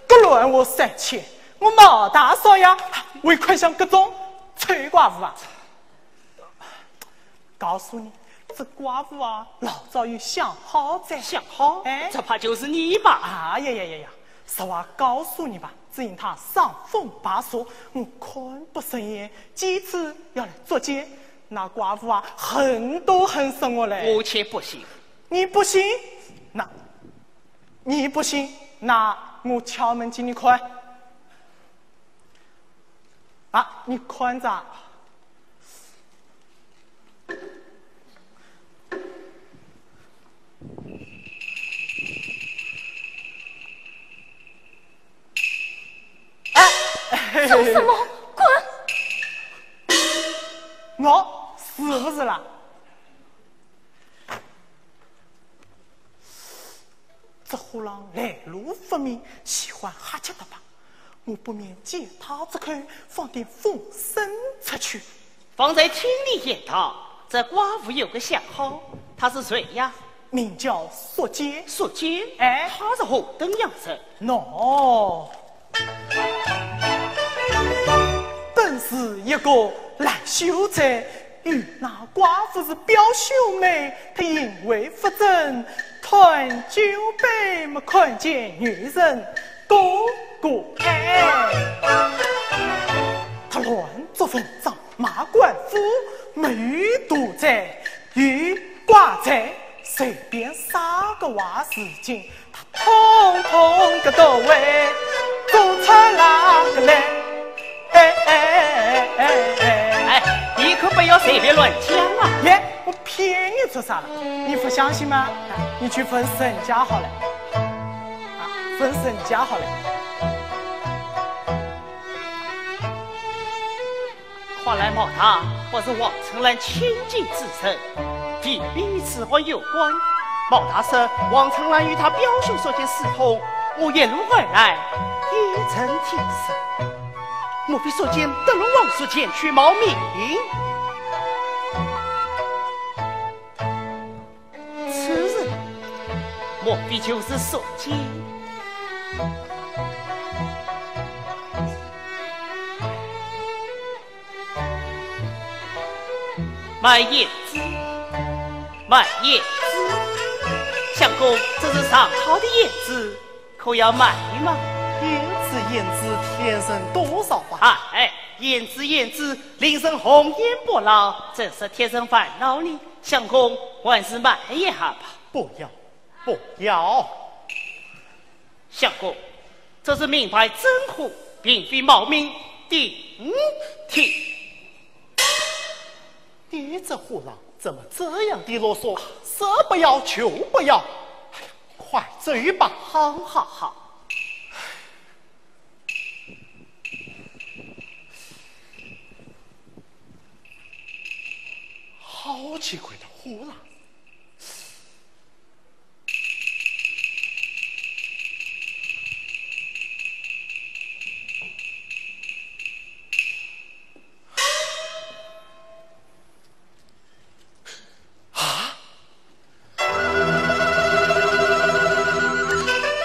勿乱话三千，我毛大少爷会看上搿种丑寡妇啊？ 告诉你，这寡妇啊，老早有相好哉。相好？哎。这怕就是你吧？啊呀呀呀呀！实话告诉你吧，只因她伤风败俗，我看不顺眼，几次要来捉奸，那寡妇啊，恨都恨死我嘞。我却不信。你不信？那，你不信？那我敲门给你看。啊，你看着。 哎，做什么？滚！喏，是不是啦？这货郎来路不明，喜欢瞎七搭八，我不免借他之口，放点风声出去。 方才听你言道，这寡妇有个相好，她是谁呀？名叫宿介。宿介？哎。她是何等样人？喏，本是一个烂秀才，与那寡妇是表兄妹，他因为不争，贪酒杯么看见女人，个个爱。他乱作文章， 骂官府，没有奴才，有寡才，随便啥个坏事情，他统统个都会做出来个来。哎哎哎哎哎哎！哎，你可不要随便乱讲啊！耶，我骗你做啥了？你不相信吗？哎，你去问人家好了。啊，问人家好了。 看来毛大不是王春兰亲近之人，定与此案有关。毛大说王春兰与他表兄宿介私通，我一路而来，也曾听说。莫非宿介得了王叔前去冒名？此人莫非就是宿介？ 卖胭脂，卖胭脂。相公，这是上好的胭脂，可要卖吗？胭脂，胭脂，天生多少吧？哎，胭脂，胭脂，令人红颜不老，怎是天生烦恼呢？相公，还是卖一下吧。不要，不要。 相公，这是明牌真货，并非冒名顶替。你这货郎怎么这样的啰嗦？说不要就不要，快走吧。好，好，好。好奇怪的货郎。 啊？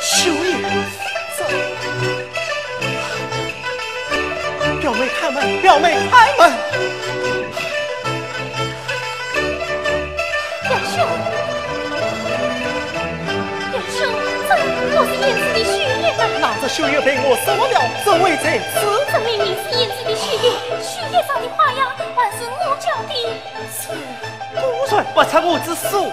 秀英，这，表妹开门，表妹开门。 表兄，表兄，这不是胭脂的绣鞋吗？那这绣鞋被我失落了，怎会在此？这明明是胭脂的绣鞋，绣鞋上的花样还是我教的。这果然不出我之所料。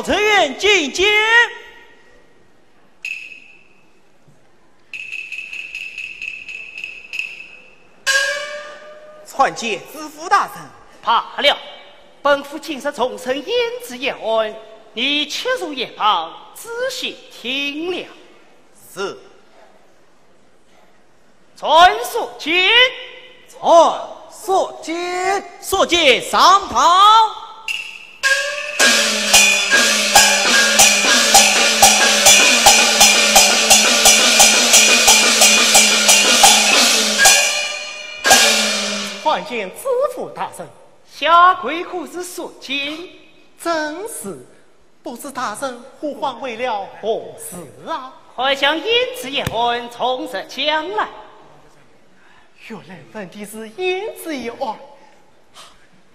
陈院觐见。参见知府大人。罢了，本府今日重审胭脂一案，你且坐一旁，仔细听了。是。 传宿介。传宿介。宿介上堂。参见知府大人。下跪可是宿介？正是。 不知大人呼唤为了何事啊？快将胭脂一案从实讲来。原来问的是胭脂一案。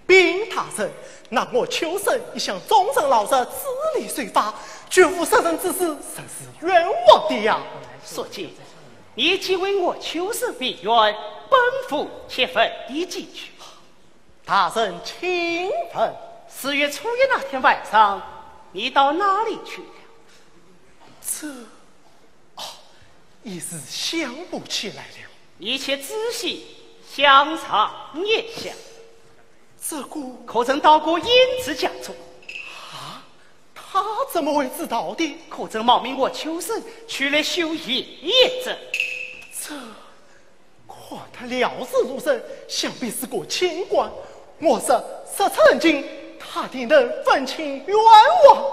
禀大人，那岳秋隼一向忠诚老实，知礼守法，绝无杀人之事，实是冤枉的呀。宿介，你既为岳秋隼鸣冤，本府且问你几句。 大人请问。四月初一那天晚上，你到哪里去了？这……哦，一时想不起来了。你且仔细想上一想。这个……可曾到过胭脂家中？啊，他怎么会知道的？可曾冒名岳秋隼，取来绣鞋一只？这…… 看他料事如神，想必是个清官。我若说出真情，他定能问清冤枉。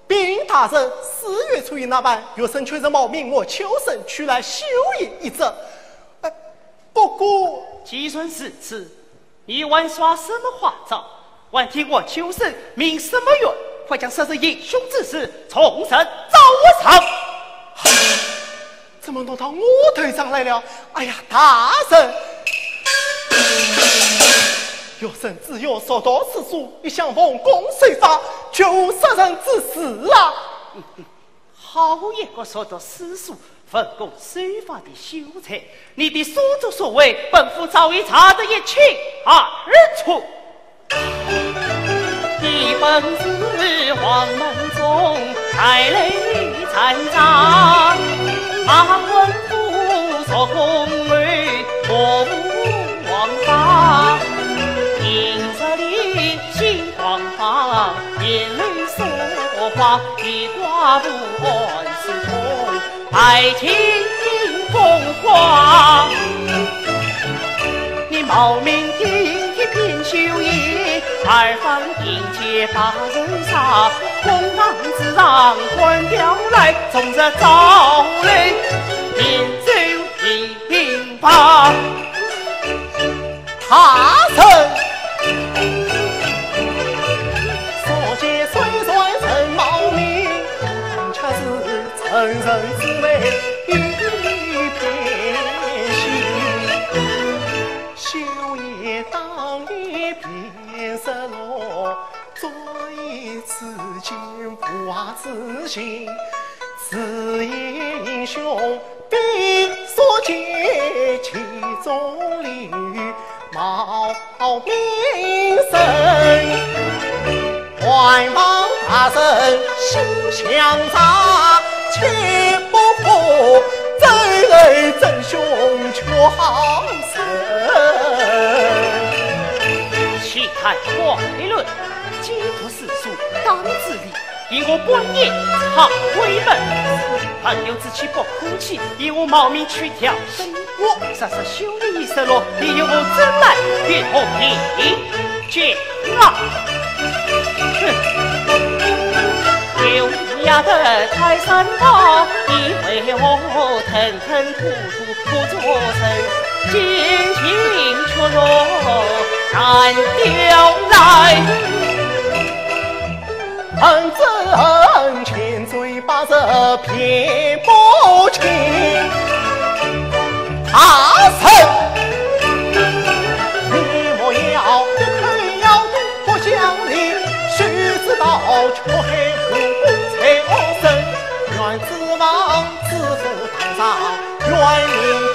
禀大人，四月初一那晚，学生确实冒名岳秋隼取来绣鞋一只。呃，不过……既然如此，你还耍什么花招？ 还替我秋隼鸣什么冤？快将杀人行凶之事从实招上。怎么弄到我头上来了？哎呀，大人！学生只有熟读诗书，一向奉公守法，绝无杀人之事啊。 好一个熟读诗书、奉公守法的秀才！你的所作所为，本府早已查得一清二楚。你本是黄门中败类残渣，马文虎做公案，毫无王法，平日里心 光发，言论说话，一寡不安是痛，爱情风光。你冒名顶替卞秀英，二房并肩把人杀，公堂之上官调来，从实招来，定罪刑罚。 大人。所见虽然曾冒名，但却是成人之美一片心。秀英当年便失落， 昨夜此景不雅之情，自言英雄必所见，其中另有冒名人。还望大人休相差，切不负这位真兄缺好人。岂谈怪论，几多 世俗当自立，因我半夜插闺门。朋友之妻不可欺，因我冒名取条丝。我若说秀英已失落，你与我争来与我比肩啊！哼！有丫头泰山高，你为何吞吞吐吐不作声？奸情却又难调来。 恨之恨，千锤百炼pier不平。大人，你莫要，不肯要，不讲理，须知道黜黑无辜才恶人，愿指望知府堂上冤枉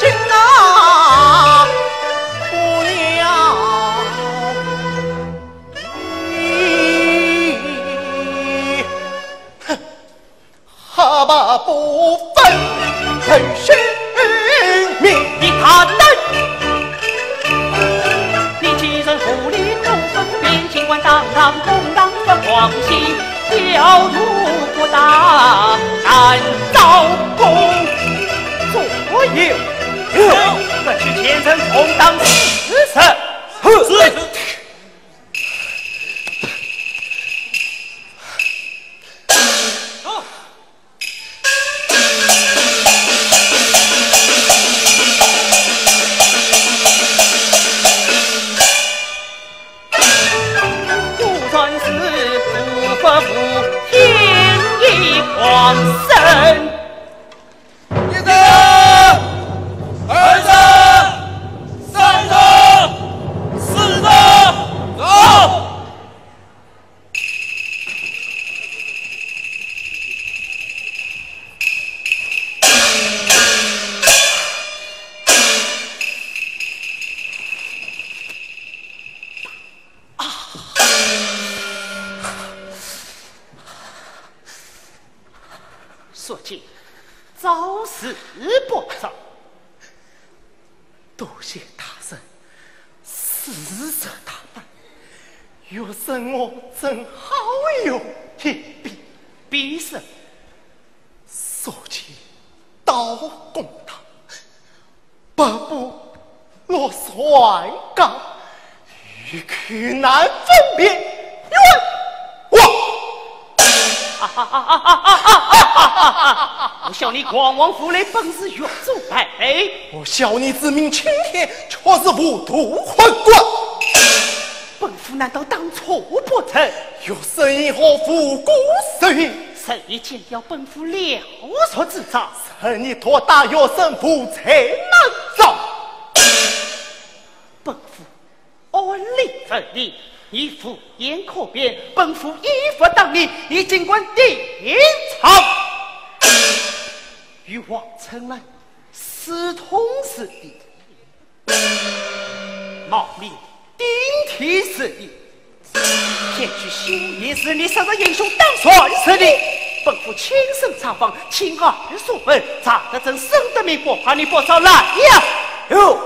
金啊，不要 你里不分辨，尽管堂堂公堂分黄旗，小徒不打难招供。左右，各取前程同当四十。是。啊！宿介，招是不招？多谢大人，是是大办，学生我正好有一比。比什么？ 宿介到公堂，白布落船江，与狗难分辨，冤枉！我笑你狂妄无赖，本是学者败类。我笑你自命青天，却是糊涂昏官。本府难道当错不成？学生因何无辜受刑？ 是你奸掉本府粮粟之赃。是你托打学生无罪难招。本府按理问你，你无言可辩，本府依法打你，你尽管顶撞。与王承恩私通是非， 冒名顶替是非，骗取新年是非，杀杀英雄当然是非。本府亲身查访，亲耳所闻，查得真，审得明，不怕你不招。来呀！有。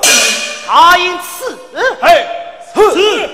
查验此。哎，是。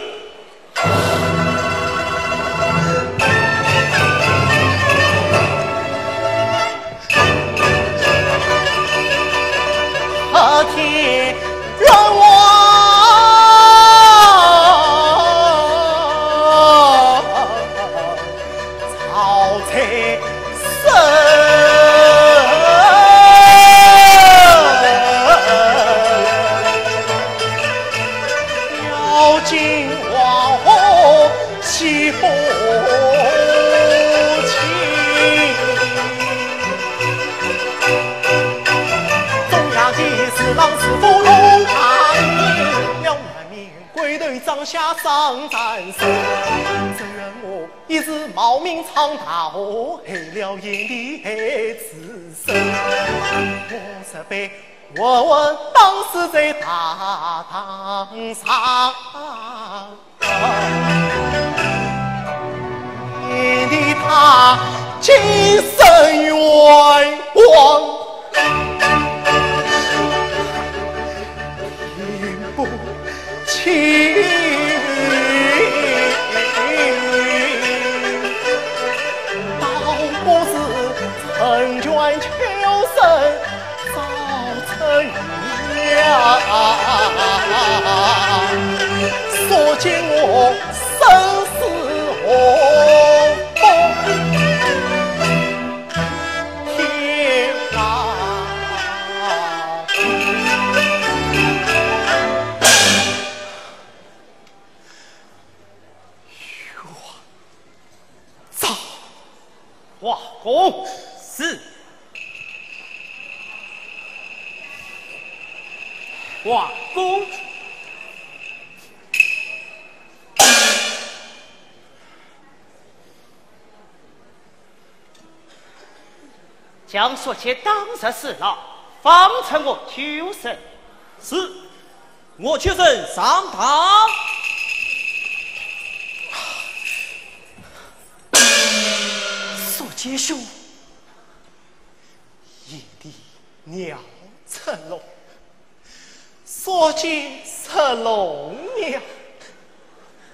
画供。是。画供。 将宿介打入监牢，方才我求审。是，我求审上堂。宿介兄，贤弟娘承龙，宿介承龙呀。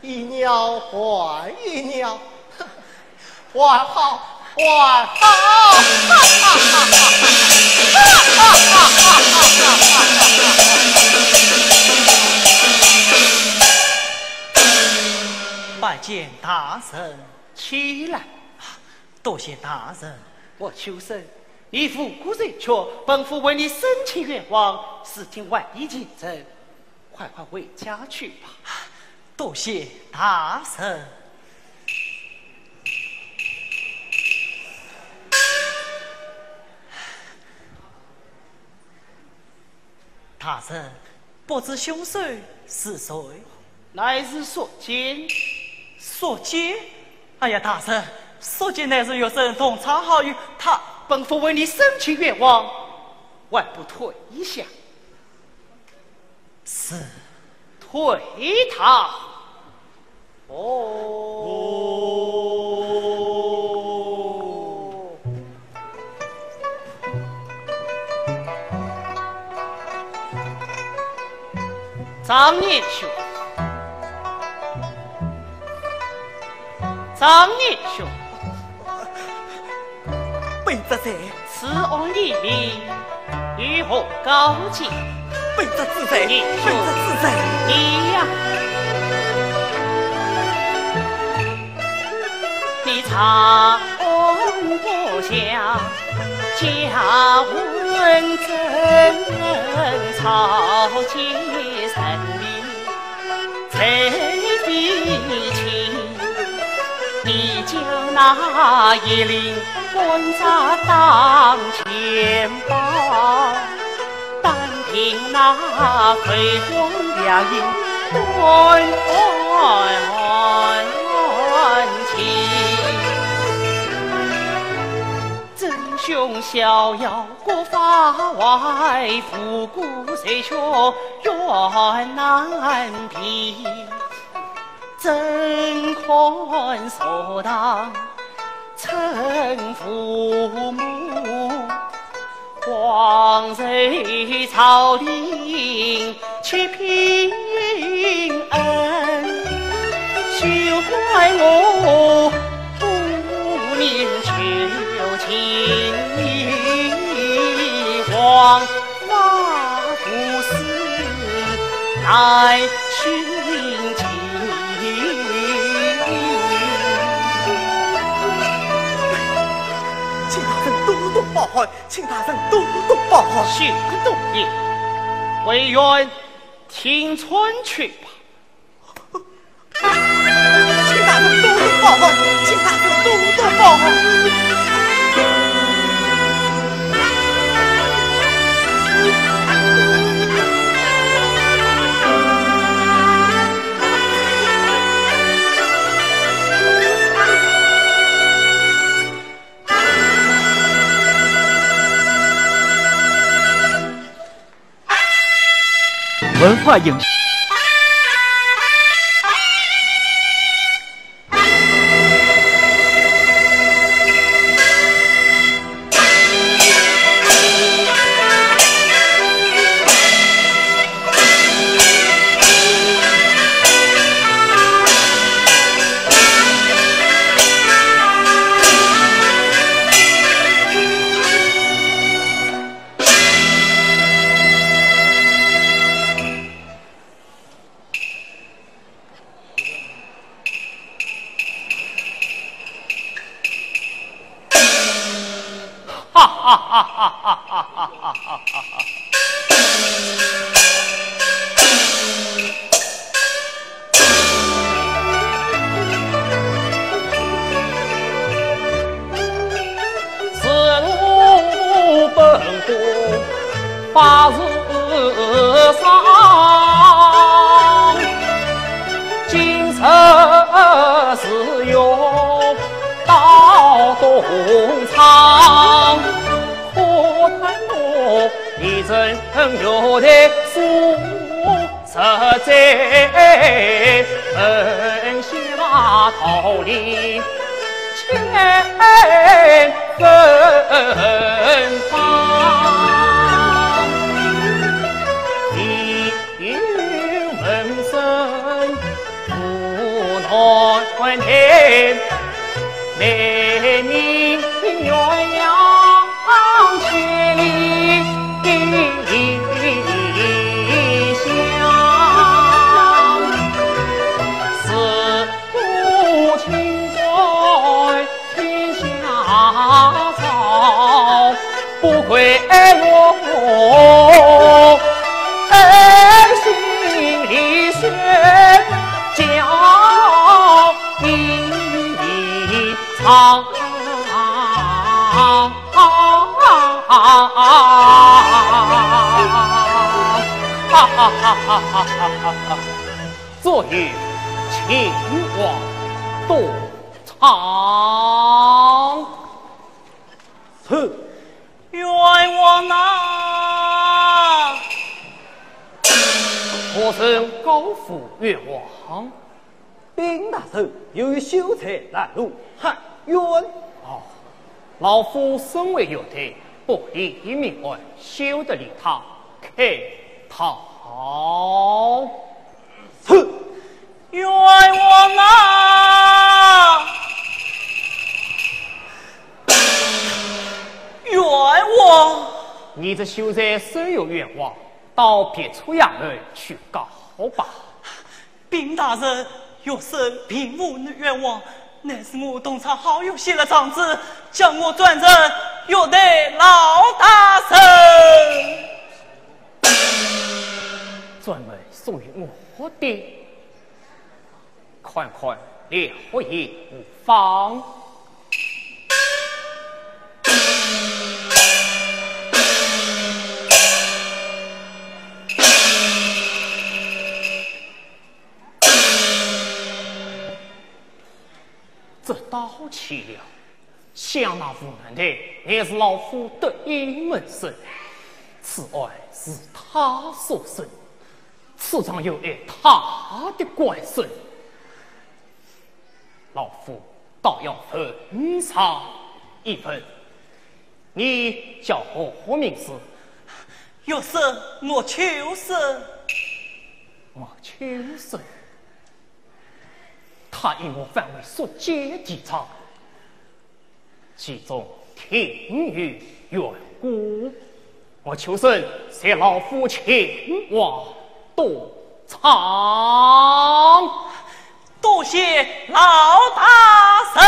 一鸟换一鸟，换好，换好。拜见大人。起来。多谢大人。我秋生，你无故受屈，本府为你申请冤枉，事情还已结成，快快回家去吧。多谢大人。大人，不知凶手是谁？乃是宿介。宿介？哎呀，大人，宿介乃是学生同窗好友，他……本府为你申请冤枉，还不退下？是。退堂。哦。张年兄，张年兄。 卑职在。此案已明，有何高见？卑职知罪，你说，卑职知罪。你呀，你查案不详，嘉文正草菅人命。 谁比起？你将那一领官差当钱包，单凭那推官两印断案情。 真凶逍遥，国法外，无故受屈，冤难平。怎堪坐堂称父母？ 皇受朝廷欺平恩，休怪我不念旧情，枉法无私难寻情。请大人多多包涵。 请大人多多包涵。休多言，回院听参去吧。请大人多多包涵，请大人多多包涵。 文化影视。哈哈哈哈哈哈！是我本乎法事上，今日是用 到东昌，可叹我一生有的数十载，本想逃离千芬芳。 有门生无昨夜秦王多唱。是。冤枉啊！何人高呼冤枉？禀大人，有秀才拦路喊冤。哦，老夫身为御史，不理明案，休得理他，开堂。是。冤枉啊！冤枉！你这秀才虽有冤枉，到别处衙门去告吧。禀大人，学生并无冤枉，乃是我同窗好友写了状纸，将我转呈御史老大人。专门送与我的？ 看看了也无妨。这倒奇了，想那吴南台乃是老夫得意门生，此案是他所审， 此状又碍他的官身，老夫倒要问上一问。你叫何名字？学生莫秋生。莫秋生，他与我反为宿介提状， 其中定有缘故。莫秋生，随老夫前往督场。多谢老大人。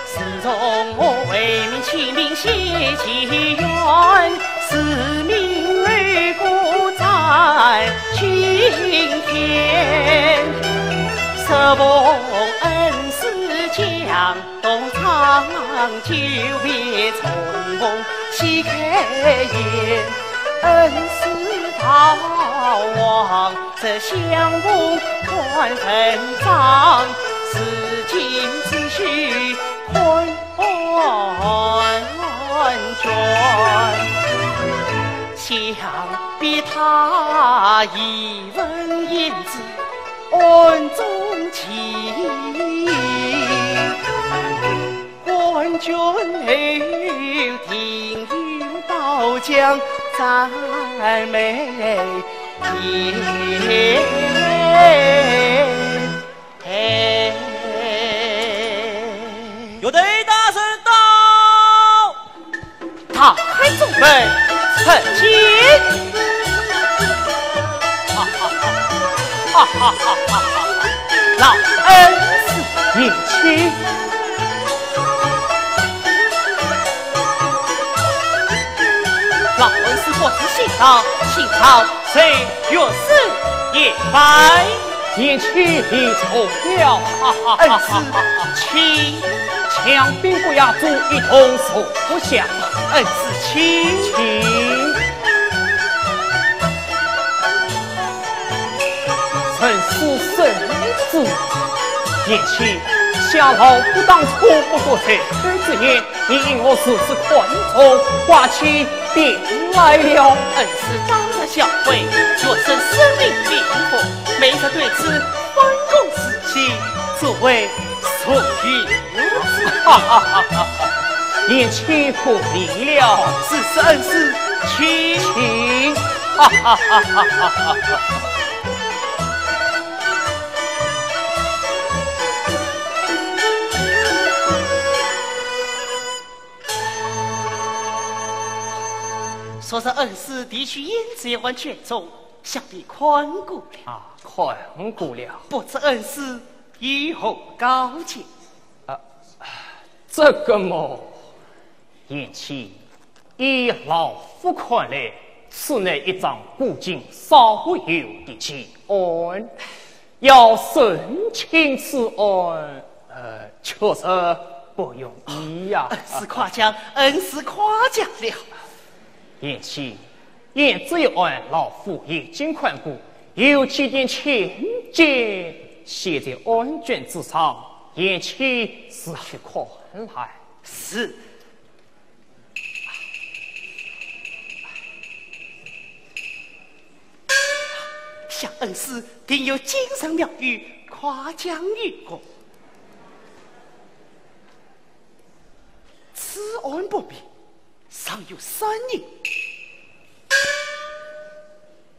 自从我为民请命谢其冤，自命为国在青天。受封恩师将 东昌九变重逢喜开颜，恩师逃亡，这相逢断坟葬，如今只许困卷。想必他已闻胭脂 暗中情，官军后定有刀将斩梅田。有的大神到。 大开中门，参见。哈哈哈哈哈哈！老恩师。迎请。不知姓甚，姓赵，谁？岳父。一拜。贤婿礼重了。恩师请。强兵不压竹，一同坐下。恩师请。请。 人是圣子，贤婿，想老夫当初不过在后之言，你因我如此看重，挂起匾来了。恩师当日教诲，学生深明禀赋，每日对此反躬自省，只为 所以，贤婿不礼了。是，是，恩师，请。请。昨日恩师题取胭脂一案卷宗，想必看过了。啊，看过了。不知恩师 有何高见？啊，这个么，贤婿，依老夫看来，此乃一桩古今少有的奇案。要审清此案，呃，确实不容易呀。恩师夸奖，恩师夸奖了。贤婿， 胭脂一案，老夫已经看过，有几点浅见，写在案卷之上，贤婿自去看来。是。想恩师定有精深妙语，夸奖于我。此案不明， 尚有三人。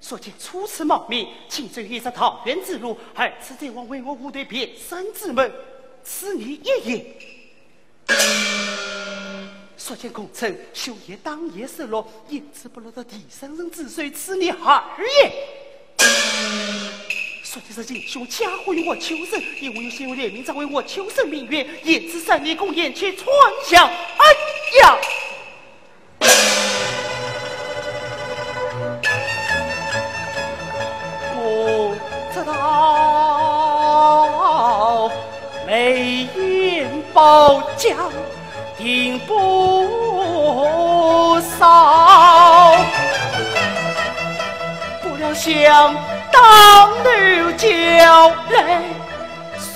所见初次冒名，请走一只桃源之路，二次再往为我舞台变山之门，此女一人。所见孔策凶夜当夜失落，因此不落得第三人之手，此女二人。 所见这仁兄家父与我求生，因为有先为联名，才为我求生名曰胭脂三年，共前去传降。哎呀！不知道眉眼包浆 定不少。不料想当头叫来谁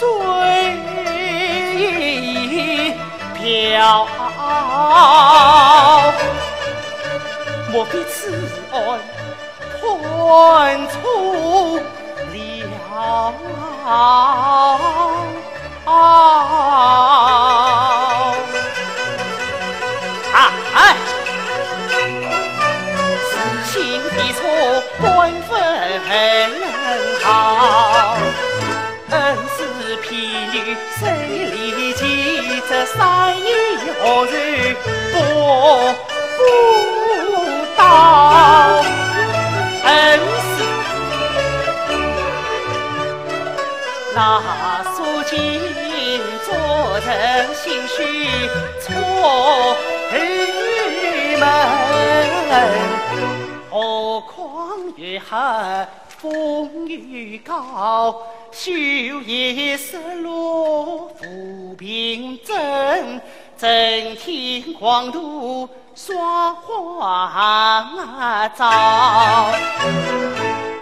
飘？莫非此案 判错了。啊，哎，事情的错本分好，恩师譬喻 谁理解这山野何处不，不到？恩师，那所见做人心绪错门，何况月黑 风雨高，休夜失路浮萍枕，震天狂土霜花燥。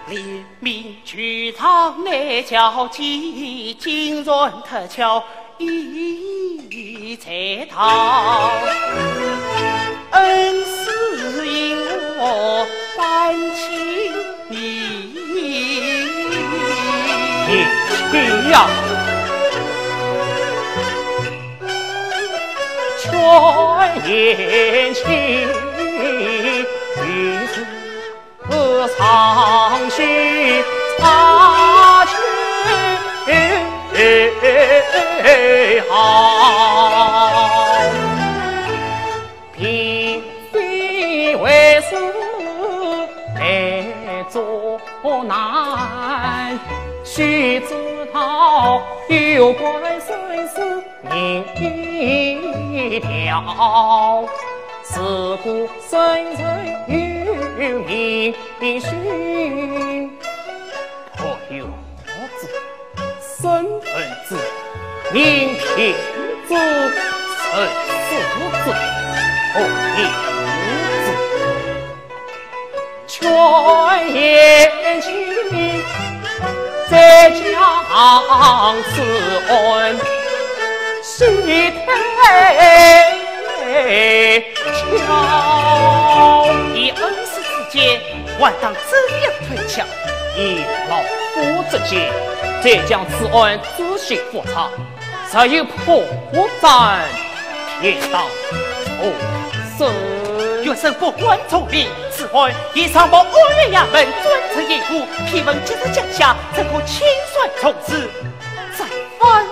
黎明去趟南郊际，金船特桥 一再道，恩师引我担起你。你去呀，全贤妻，于是 上去擦去好。嫔妃为师来作难，须知道有关生死 人一条，自古圣人有有名姓，可有子？身份子，名姓子，生死子，可有子？全眼睛，再将此案 细推敲。以恩师之见，还当怎样推敲？以老夫之见，再将此案仔细复查，若有破绽，便当处死。学生不敢重评，此案已上报案源衙门专责严查，批文即日降下，怎可轻率从事？ 再翻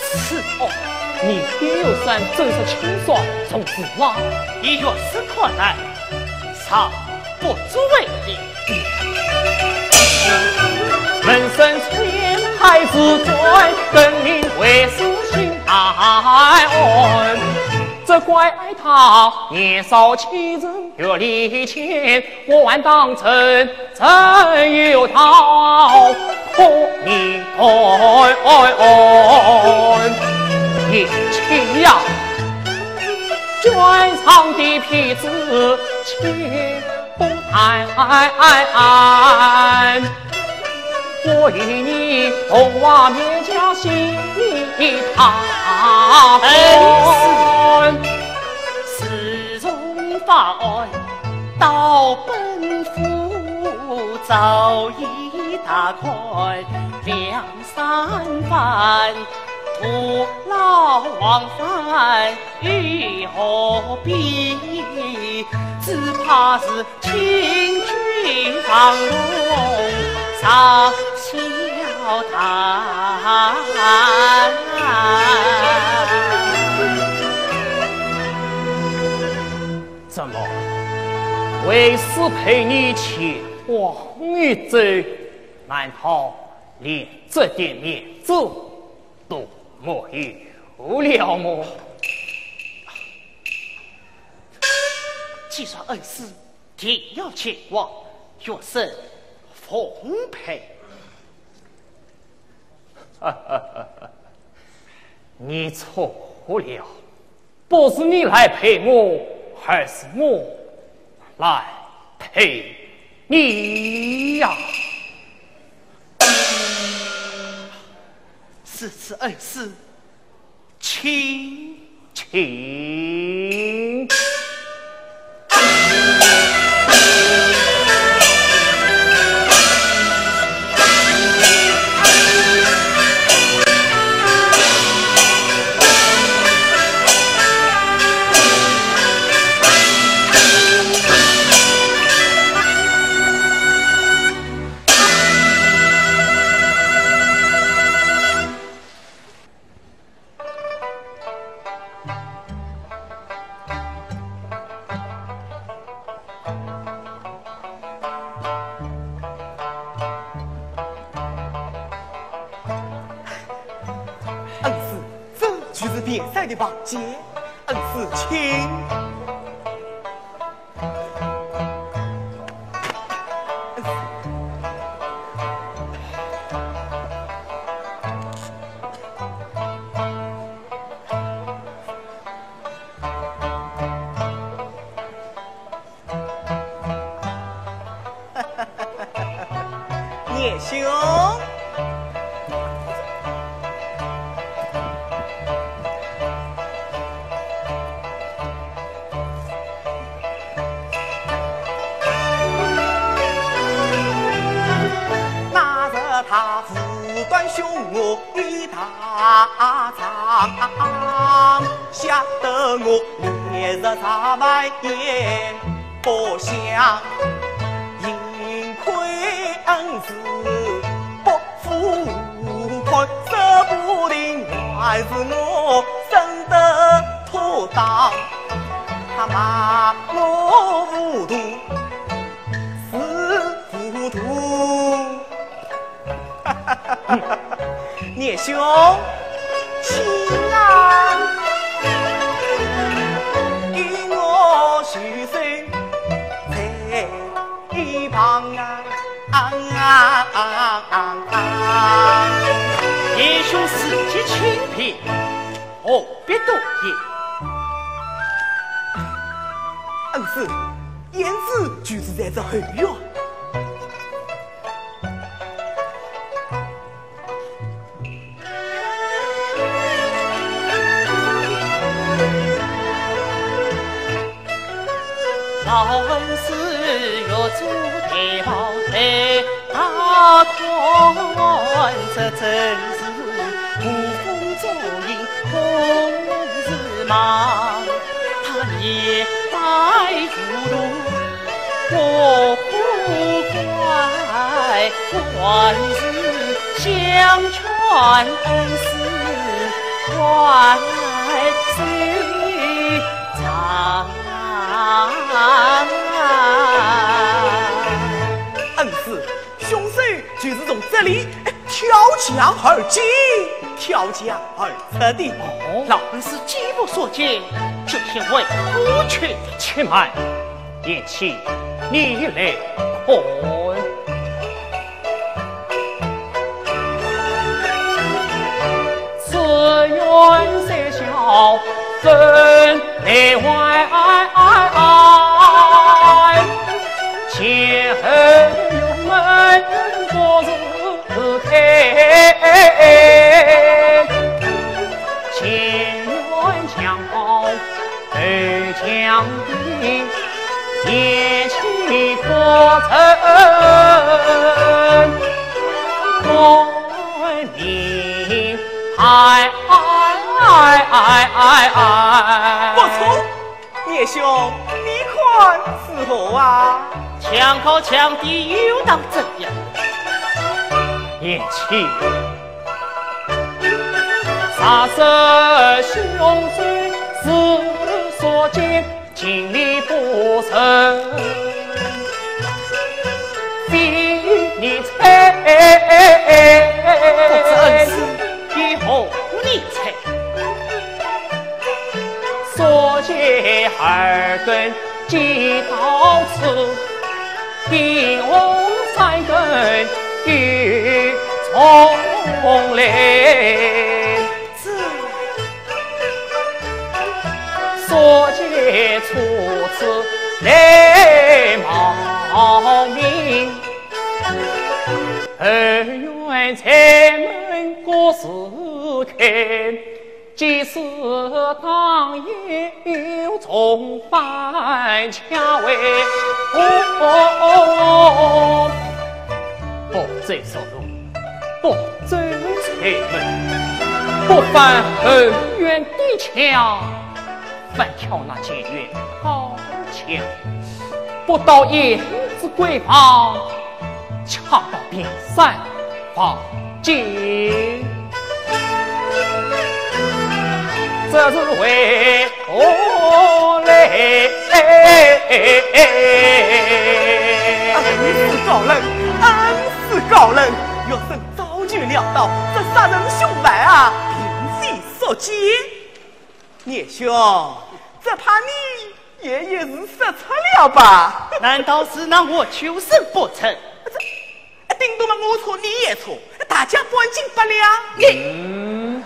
此案。你又算怎说轻率从事啊？依学生看来，尚不足为疑。门生出言太自专，更名为私刑大案。只怪他年少欺人，学历浅， 我还当真，真有道可逆断。贤妻呀，卷上的批子且不谈，我与你同往面前细谈。恩师，自从发案 到本府早已大概两三番，徒劳往返又何必？只怕是轻举放龙上小堂。 怎么，为师陪你前往一周，难道连这点面子都没有了么？既然恩师定要前往，学生奉陪。你错了。 不是你来陪我，而是我来陪你呀。如此恩师，请。请。 恩师，这就是卞三的房间。恩师，请。 年兄。那日他无端凶我一大场，吓得我连日茶饭也 不想，幸亏恩师不服判，说不定还是我真的妥当。他骂我糊涂，是糊涂。 年兄，请啊！与我许仙在贤兄自己清贫，何必多言？恩师，贤侄就住在这后院。 老恩师，玉珠玳瑁戴大款，这真是无风作影空自忙。他年迈如土，我不怪，还是相劝恩师宽心。 恩师，凶手就是从这里跳墙而进，跳墙而出的。哦，老恩师既不所见，这些为何去？且慢，贤侄，你来看。 此院三小分内外，前后院门各自开，前院墙高 头墙低，贤侄可曾观明牌？不错，贤兄，你看如何啊？墙高墙低又当怎样？贤侄， 若是凶手是所见，情理不成，非你猜。不知恩师意何意猜？所见二更 即到此，并无三更又重来。所见初次来冒名，后院柴门各自开。 即使当夜又重返墙外。哦，不走入路，不走柴门，不翻后院的墙，反跳那前院高墙，不到贤侄闺房， 恰到平山房间，这是为何来？恩师高人，恩师高人，学生早就料到这杀人凶犯啊，平时宿介。贤兄，只怕你 也已是说错了吧？难道是那我求生不成？这，顶多嘛，我错你也错，大家半斤八两。你，嗯，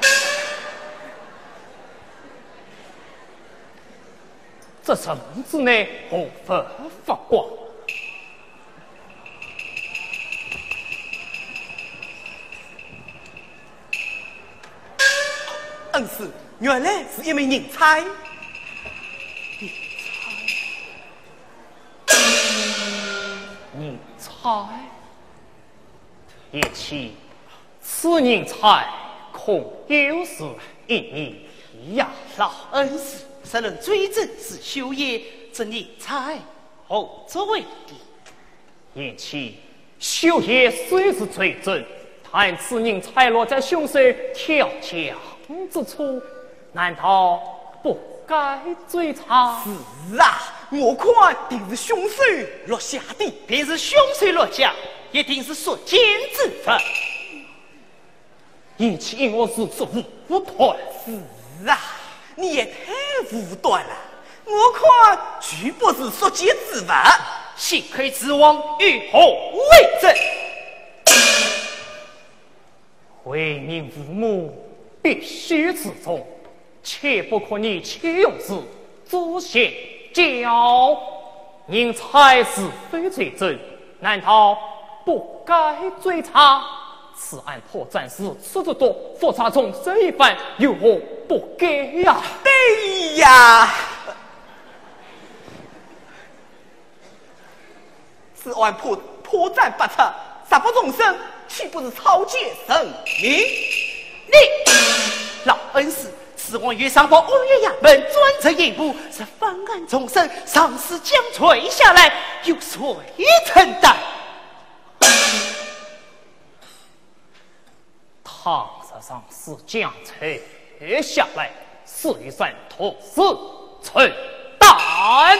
这人之内何不发光？ 恩师，原来是一名人才。人才？人才？贤侄，此人才恐有失一言呀。老恩师，若论追证是修业，这人才何足为的？贤侄， 修业虽是罪证，但此人才落在凶手跳墙之处，难道不该追查？是啊，我看定是凶手落下的。便是凶手落下，一定是宿介之物。 贤侄因何如此武断？是啊，你也太武断了。我看绝不是宿介之物。信口雌黄，有何为证？为人父母，必须自重，切不可以欺勇士，自邪骄。人才是非罪者，难道不该追查？此案破绽是出自多，复查众生一番，有何不该呀？对呀，此案破，破绽百出，查不众生，岂不是草菅人命？你，老恩师，此案由上报县衙门专责严部，是犯案众生，上司将罪下来，由谁承担？倘若上司将罪下来，是与善徒是承担。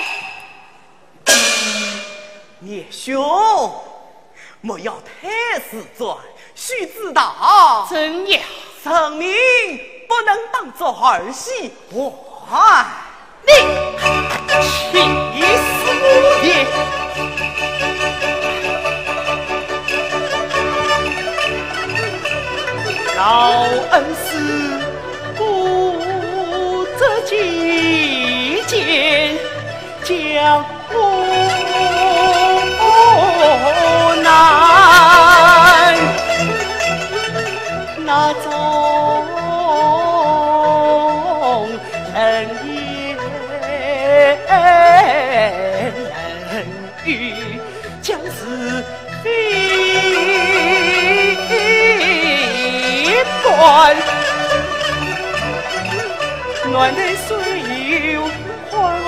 年兄，莫要太自专，须知道，怎样？人命不能当作儿戏玩。你气死我也！老恩师，不知几见江 湖难，那种人言人语，将是非短。南来水有 黄河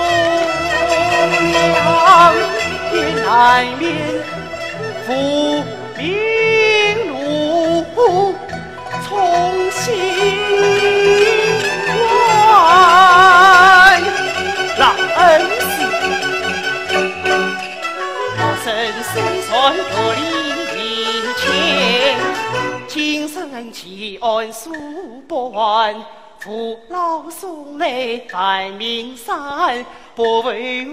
浪，也难免浮萍路冲西关。老恩师，我身虽然有离情，今生奇案数不完。 父老送来半名山，不负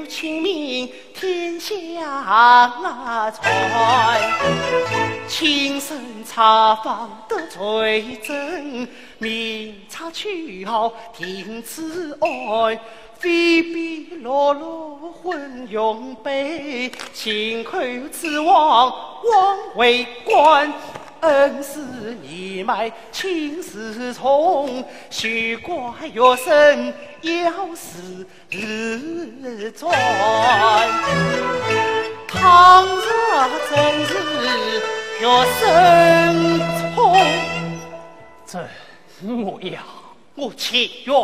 亲命天下传。亲身查访得罪证，明察秋毫定此案。非比碌碌昏庸辈，轻扣此王枉为官。恩师你脉 亲自从，休怪学生要自传。倘若真是学生从，怎么样？我情愿。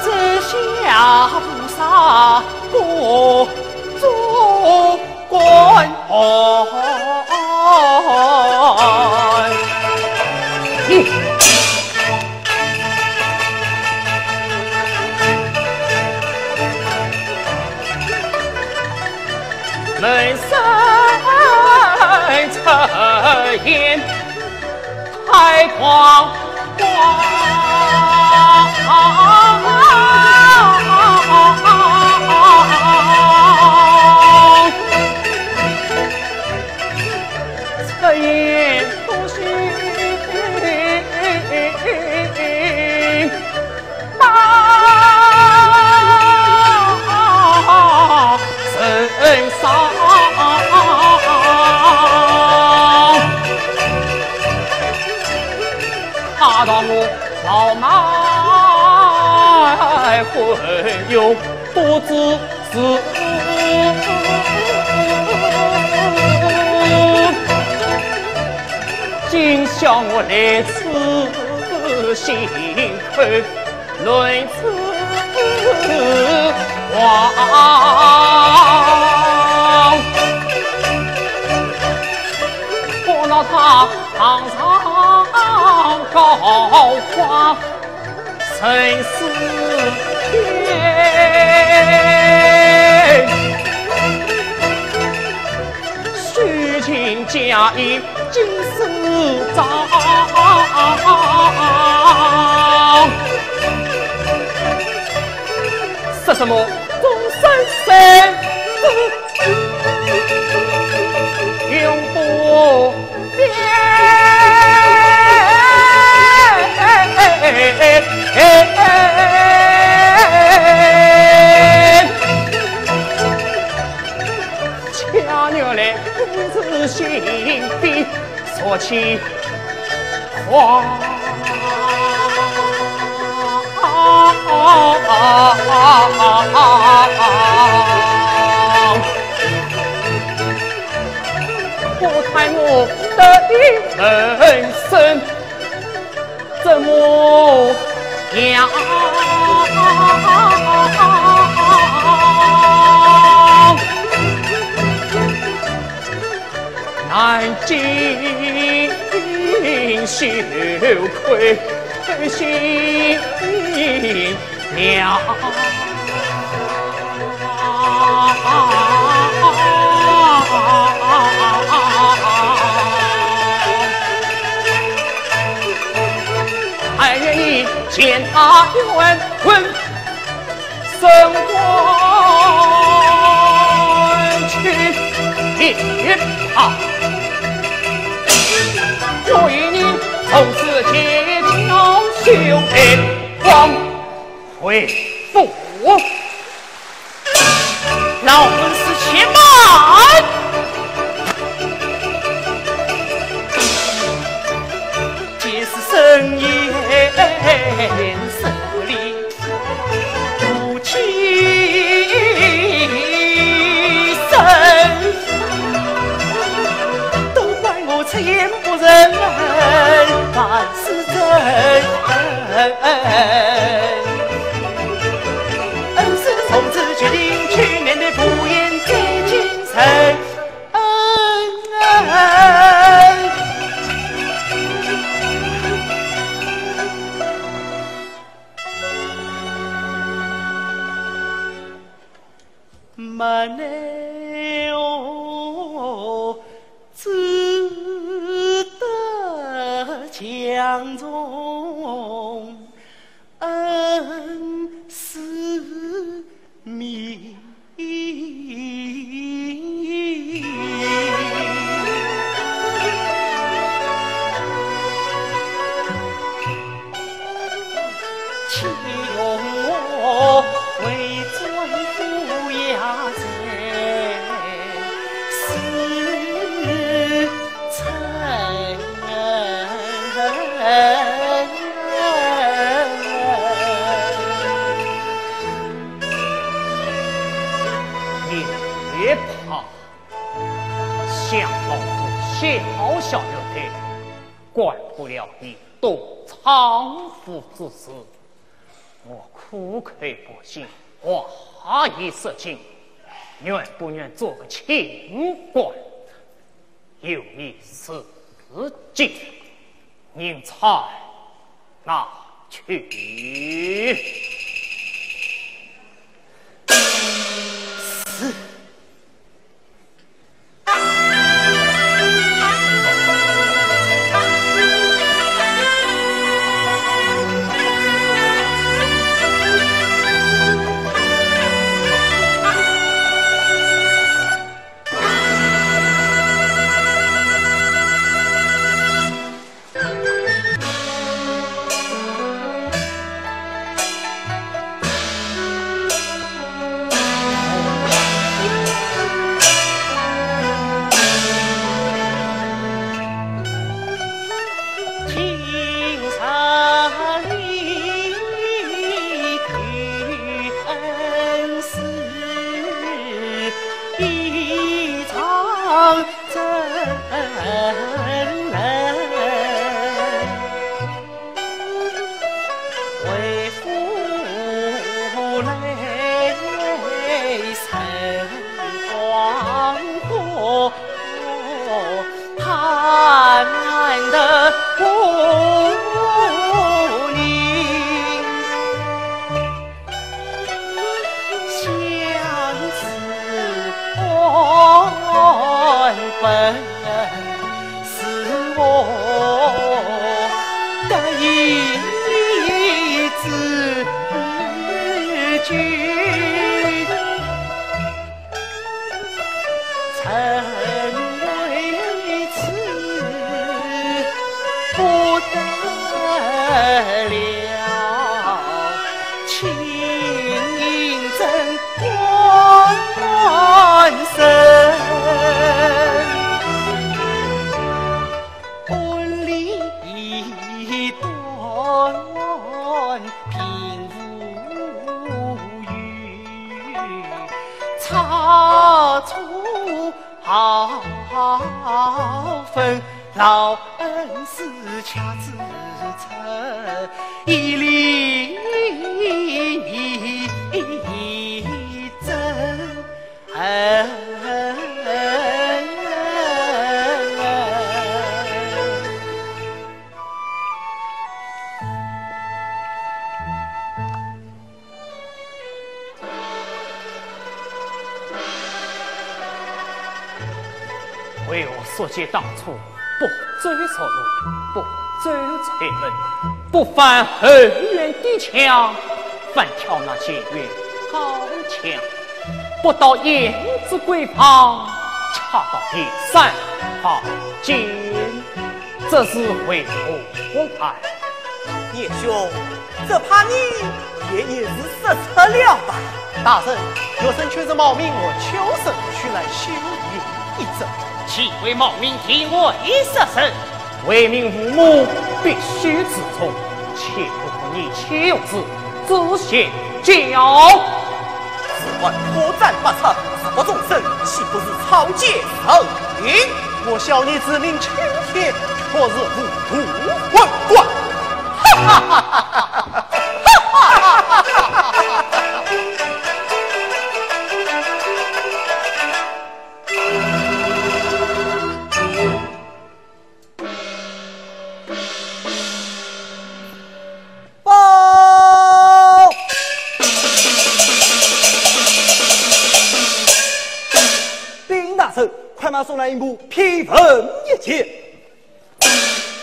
这下菩萨不做官。门生出言 太狂妄。出言不逊。 大人上，他道我豪迈昏庸不知事，今宵我来此信口。 论此话，不拿他堂上高挂，谁是天？虚情假意 金丝掌。说什么终身生死，永不恰原来不知心地说起狂。我看我的人生怎么样？难尽羞愧心。 娘。还愿意见他冤魂，生还去。啊，我与你从此结交，兄弟王。 回府。老夫子且慢！皆是深夜失礼，不起身，都怪我出言不慎，万事真。 恩师从此决定去面对，不言再见人。慢来哦，只得强从 恩师命。岂容我回转府衙再思 你别怕，想老夫写好小条的，管不了你多丈夫之事。 我苦口婆心，话已说尽，愿不愿做个清官？有一事情，银钗拿去。是。草草好分，老恩师恰自称一力争。为何宿介当初不走俗路，不走丑门，不翻后院低墙，反挑那前院高墙，不到胭脂闺房，恰到第三房间？ 这是为何啊？叶兄，只怕你也已是失策了吧？大人，学生却是冒名和秋生，须来修理一则。岂为冒名，岂为失策？为民父母，必须自重，切不可年轻幼稚， 自先教。此番破绽百出，直入众生，岂不是草菅人命？我小女子命青天，却是糊涂昏官。哈哈哈哈哈哈！报！禀大人，快马送来一部批文一件。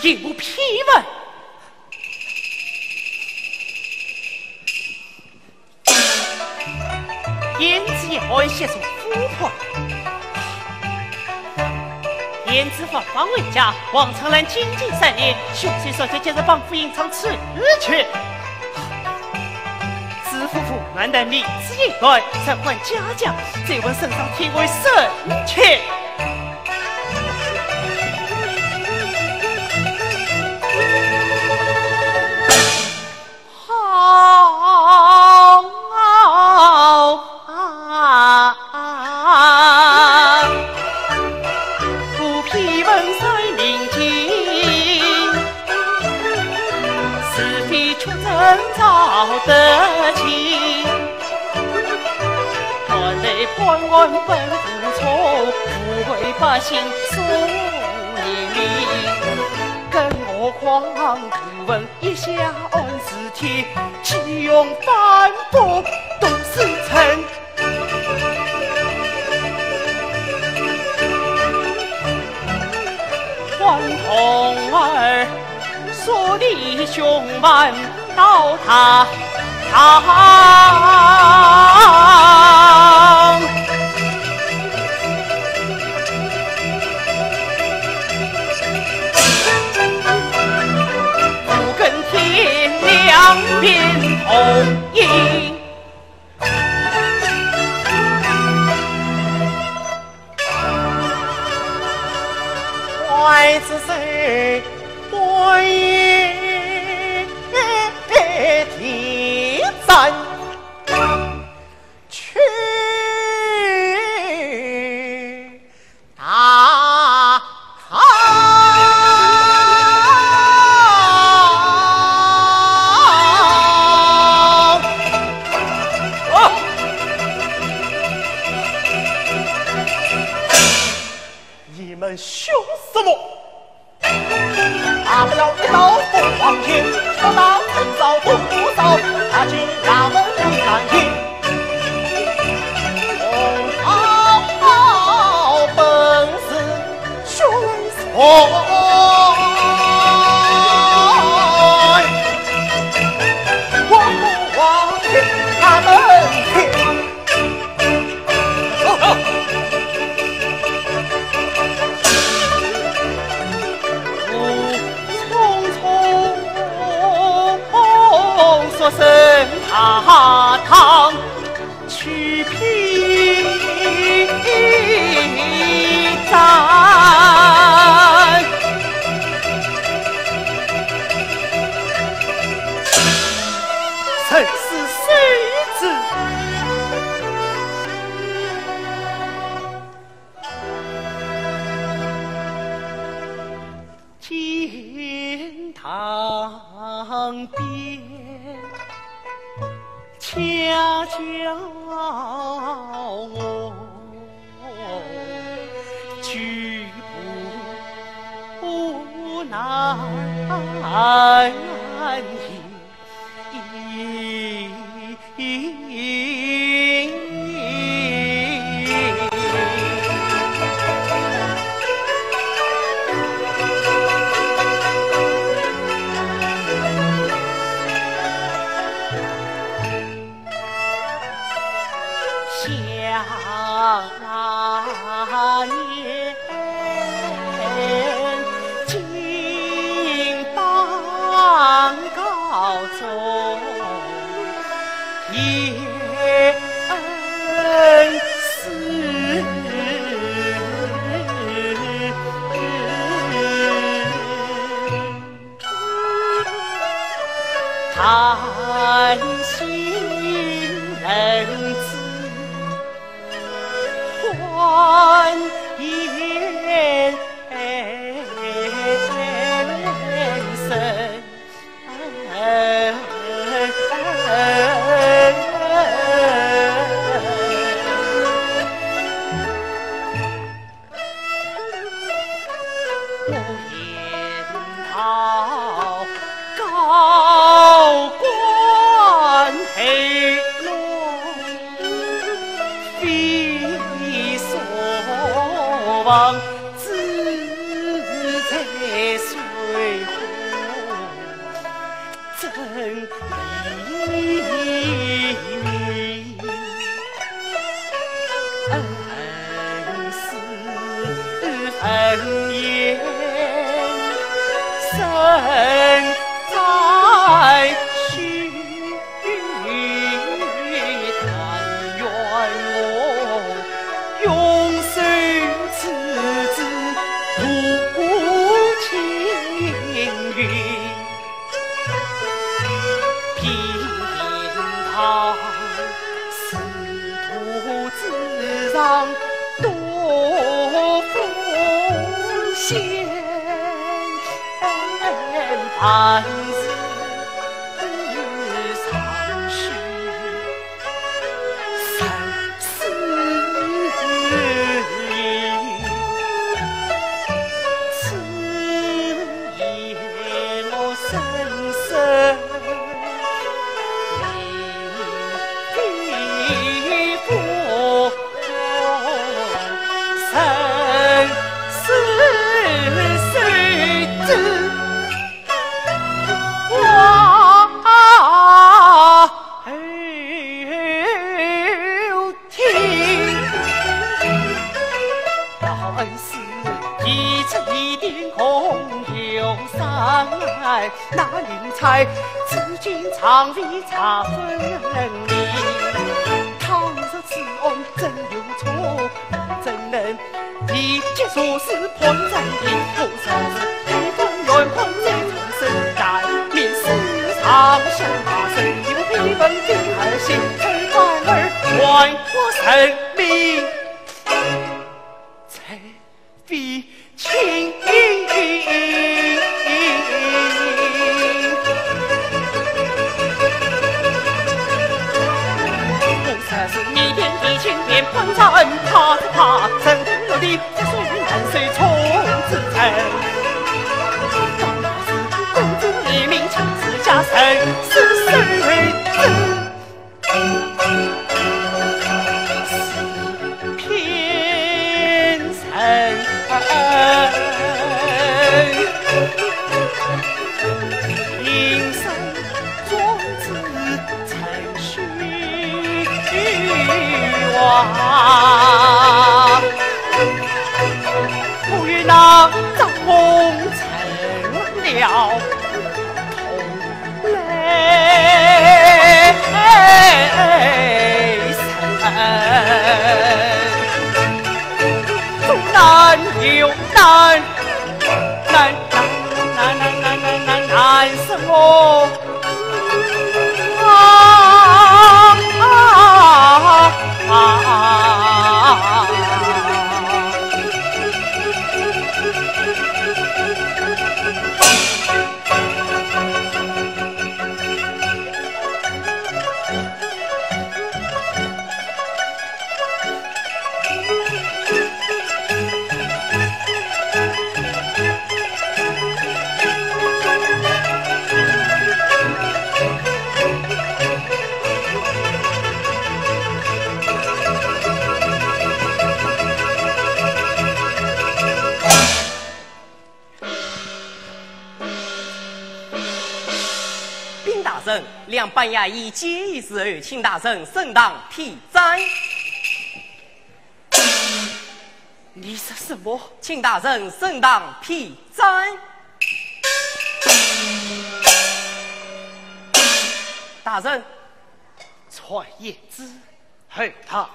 一部批文？ 胭脂叶寒，写作夫仆。胭脂方方未嫁，王春兰进京三年，凶手宿介今日绑赴刑场处决。知府府男旦明知已断，仍还嘉奖，再问圣上天威圣鉴。 好啊！不批文在明镜，是非曲折找得清。断来判案本无错，误会百姓诉人命。更何况 一下案事体，岂容反复度时辰。王童儿，说你凶犯到大堂。 五更天亮便同饮。刽子手，关天斩。 去大堂。啊！你们凶什么？ 大不了一刀赴黄泉，不到今朝多少，大清衙门里难听。同朝本是凶犯，我不黄泉他们听。 我匆匆速升大堂去披斩。 臣是谁之？叫我举步难移。 想念金榜高中，雁思。 叹息人子欢颜色。 我言道高官厚禄非所望，志在水湖。 真命。恩师恩言深在心，但愿我永守此志不轻云。 平道仕途之上多风险，凡事常须 三思而行，此言我深深，你非不曾思之。 我后听。道恩师提出一点空有山，那银钗至今尚未查分明。倘若此案真有错，怎能 你既说是判官的，我若是推翻原判，再重审，难免是上下马身，你我非分明而行，推翻而还我人命，才非轻。 我若是逆天地，青天方丈，怕只怕人头落地，覆水难收从此尘。倘若是公子你命，请赐下生死受罪。 偏生平生终子曾虚妄，不与那张梦成了 来生，做男又难，难，难，难，难，难，难，难什么？啊，啊，啊，啊。两班衙役见一时候，请大人升堂批斩。你说什么？请大人升堂批斩。大人，传胭脂，候他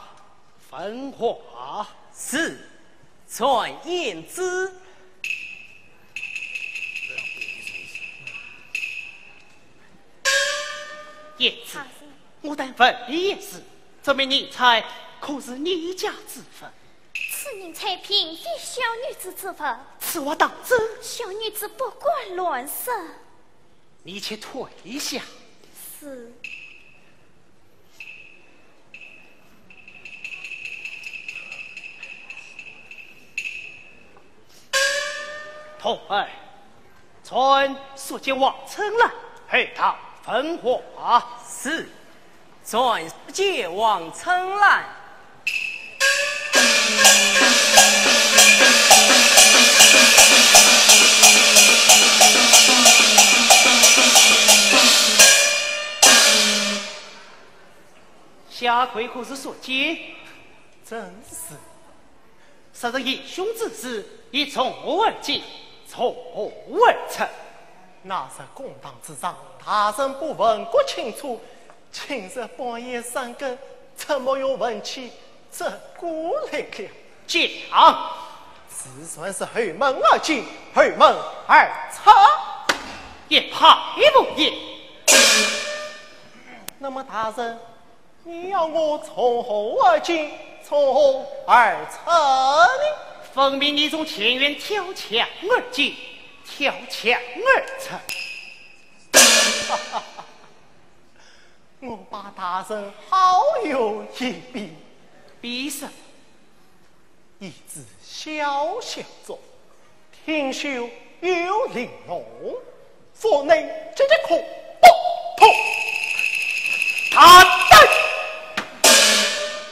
问话。是，传胭脂。胭脂，我但问你一事，这名奴才可是你家之人？此奴才并非小女子之物。此话当真？小女子不敢乱说。你且退下。是。 童儿，传速见王春兰，候他问话。是，传速见王春兰。 下跪可是速见？正是。昔日行凶之事，你从何而见，从何而出？那日公堂之上，大人不问个清楚，今日半夜三更，怎么又问起这个来了？讲。自然是后门而进，后门而出。一派胡言。那么大人， 你要我从何而进，从何而出呢？分明你从前院跳墙而进，跳墙而出。我把大人好有一比。比什么？ 一只小小猪，挺秀又玲珑，腹内结结空，噗噗。大胆！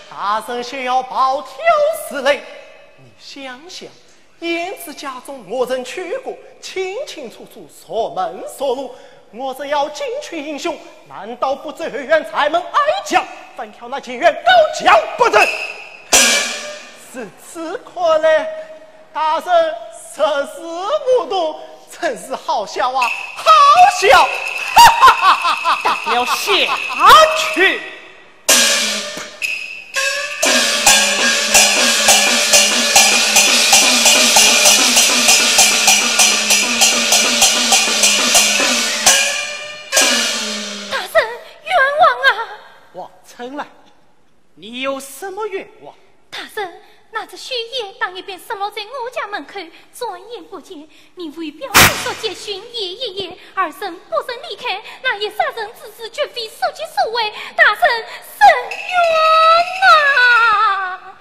大人想要暴跳如雷，你想想，胭脂家中我曾去过，清清楚楚，熟门熟路， 我若要进去行凶，难道不走后院柴门矮墙，翻跳那前院高墙不成？如此看来，大人着实糊涂，真是好笑啊，好笑！哈哈哈哈哈！打了下去。 大人，冤枉啊！王春兰，你有什么冤枉？大人，那只绣鞋当夜便失落在我家门口，转眼不见，民妇与表兄宿介寻鞋一夜，二人不曾离开，那夜杀人之事绝非宿介所为，大人伸冤啊！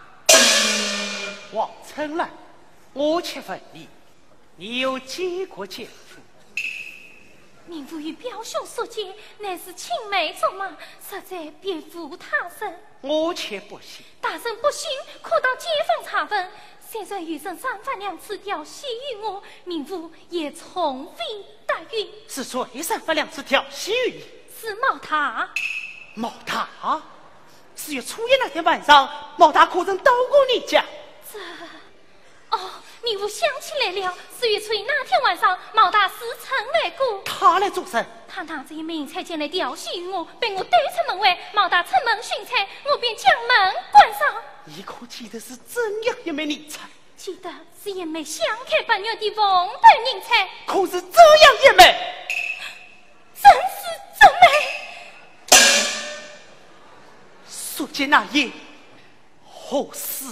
王春兰，我且问你， 你有见过奸夫？民妇与表兄宿介，乃是青梅竹马，实在别无他人。我却不信。大人不信，可到街坊查问，虽然有人三番两次调戏于我，民妇也从未答应。是谁三番两次调戏于你？是毛大。毛大？是月初一那天晚上，毛大可曾到过你家？这…… 哦，民妇想起来了，是月初一那天晚上，毛大是曾来过。他来做甚？他拿着一枚银钗前来调戏于我，被我赶出门外。毛大出门寻钗，我便将门关上。你可记得是怎样一枚银钗？记得，是一枚镶嵌白玉的凤头银钗。可是这样一枚？正是这枚。宿介那夜 何时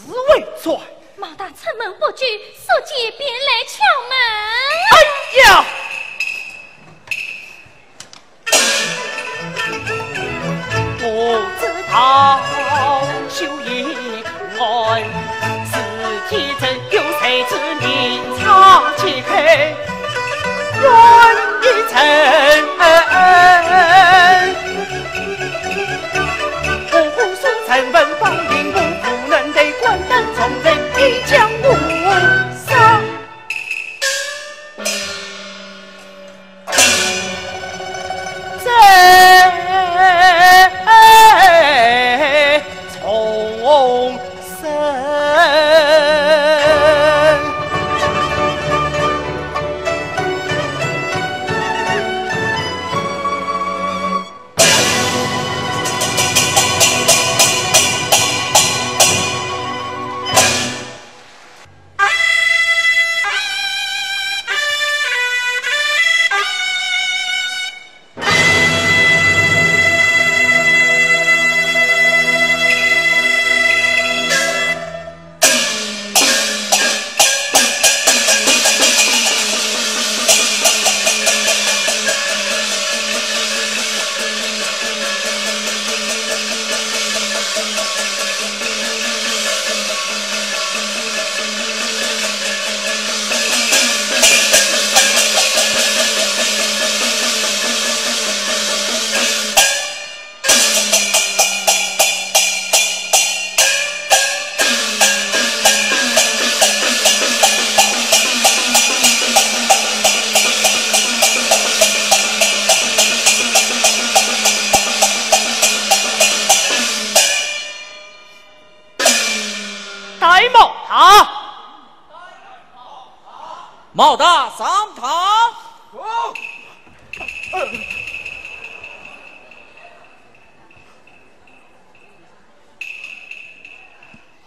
回转？毛大出门不久，宿介便来敲门。哎呀！我知道，秀英案，事体真有谁知，明察揭开，冤一层。 这带毛大。毛大上堂。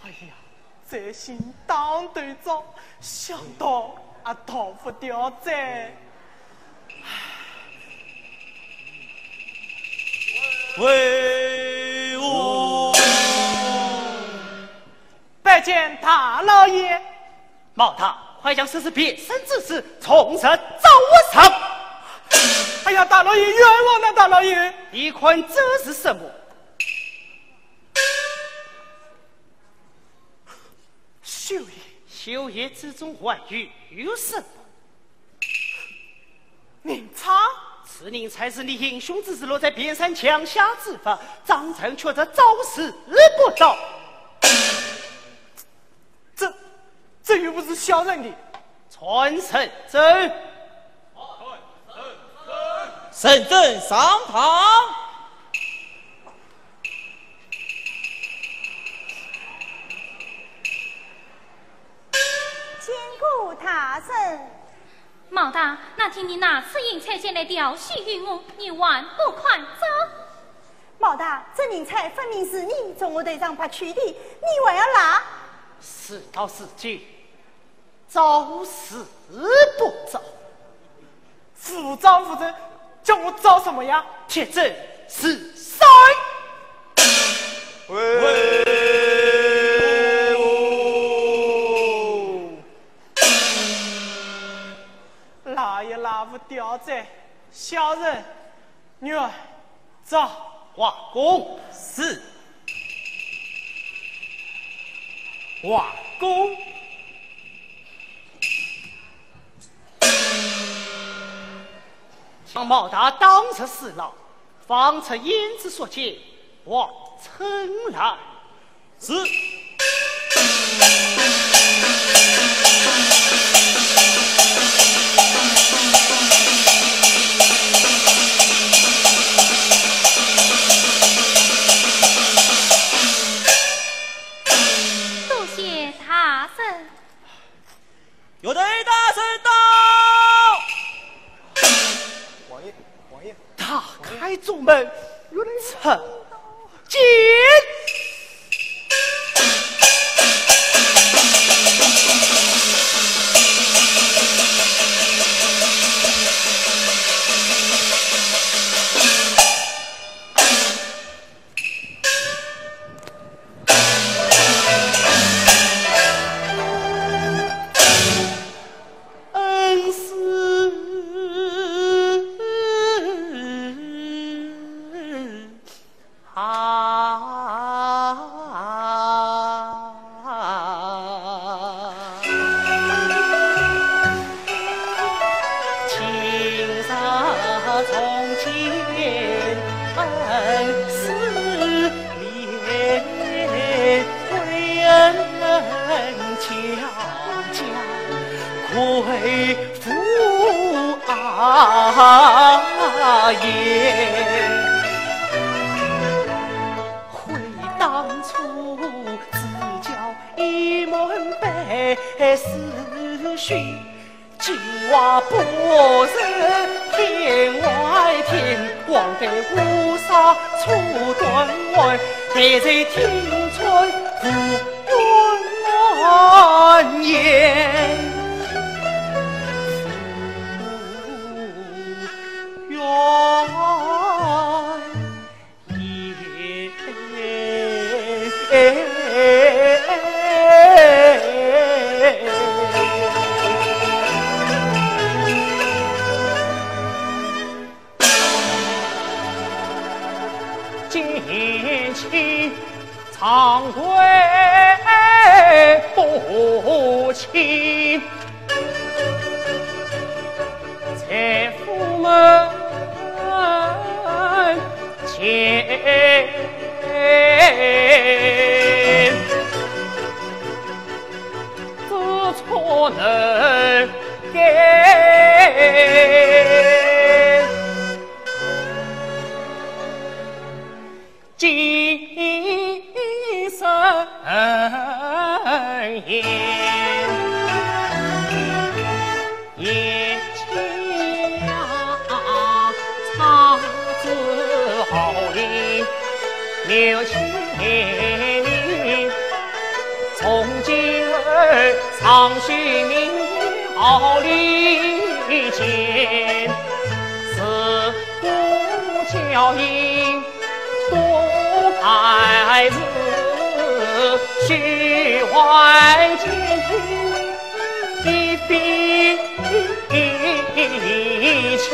哎呀，这心当头糟，想逃也逃不掉哉。喂哦！拜见大老爷。毛大，快将此事变身之事从实招问。哎呀，大老爷，冤枉了，大老爷！你看这是什么？ 绣鞋。绣鞋之中还有什么？银钗。此银钗是你行凶之时落在匾山墙下之物，张成却是招是不招。这，这又不是小人的。传圣旨。圣旨上堂。 见过大人。毛大，那天你拿此银钗前来调戏于我，你还不快招？毛大，这银钗分明是你从我头上拔去的，你还要赖？事到如今， 招是不招？无招无招，叫我招什么呀？铁证如山。喂哦！赖也赖不掉哉，小人，女儿， 招。画供。是。画供。将毛大当日事牢，放出胭脂、宿介，还称来。 是。多谢大人。 有待大人到。王爷，王爷。打开中门，参见。恩师啊。言，言家差之好礼，六千里，从今而上须明好礼见，自古交易 多半是虚怀前，亦非前。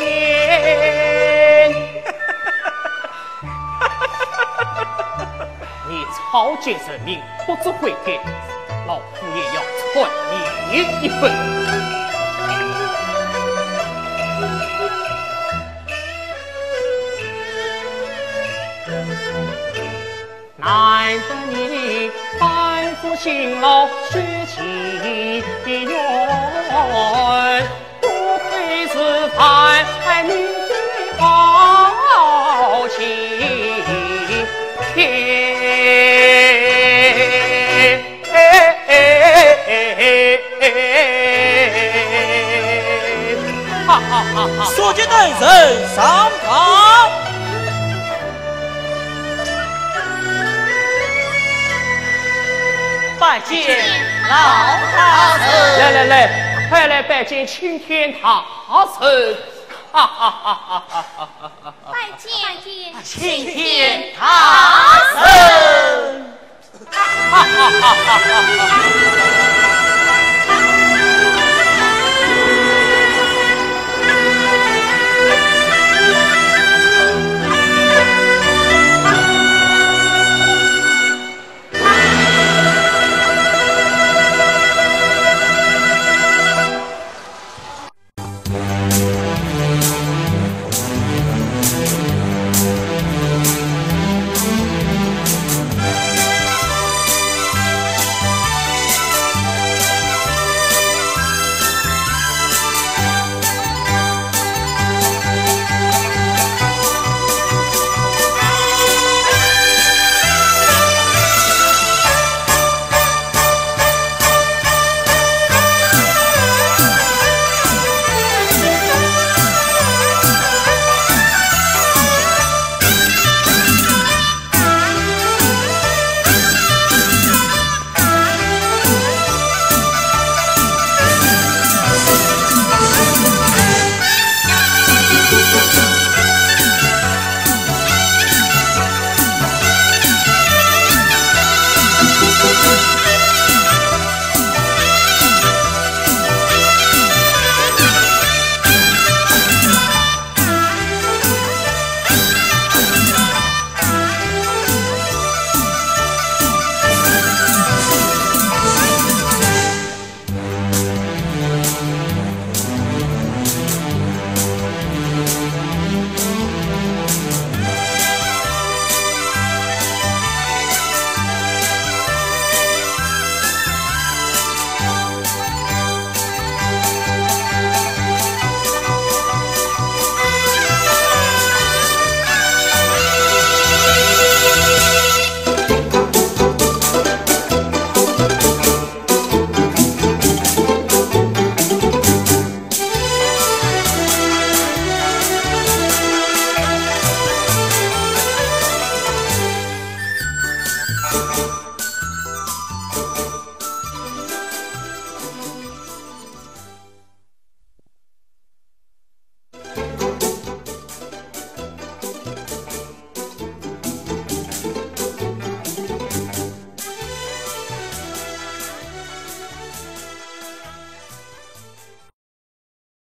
你草菅人命，不知悔改，老夫也要参你一本。 难得你反复辛劳许其愿，不愧是万民的好青年。 哈哈哈哈！速请大人上堂。拜见老大人。来来来，快来拜见青天大人。哈哈哈哈哈哈！拜见青天大人。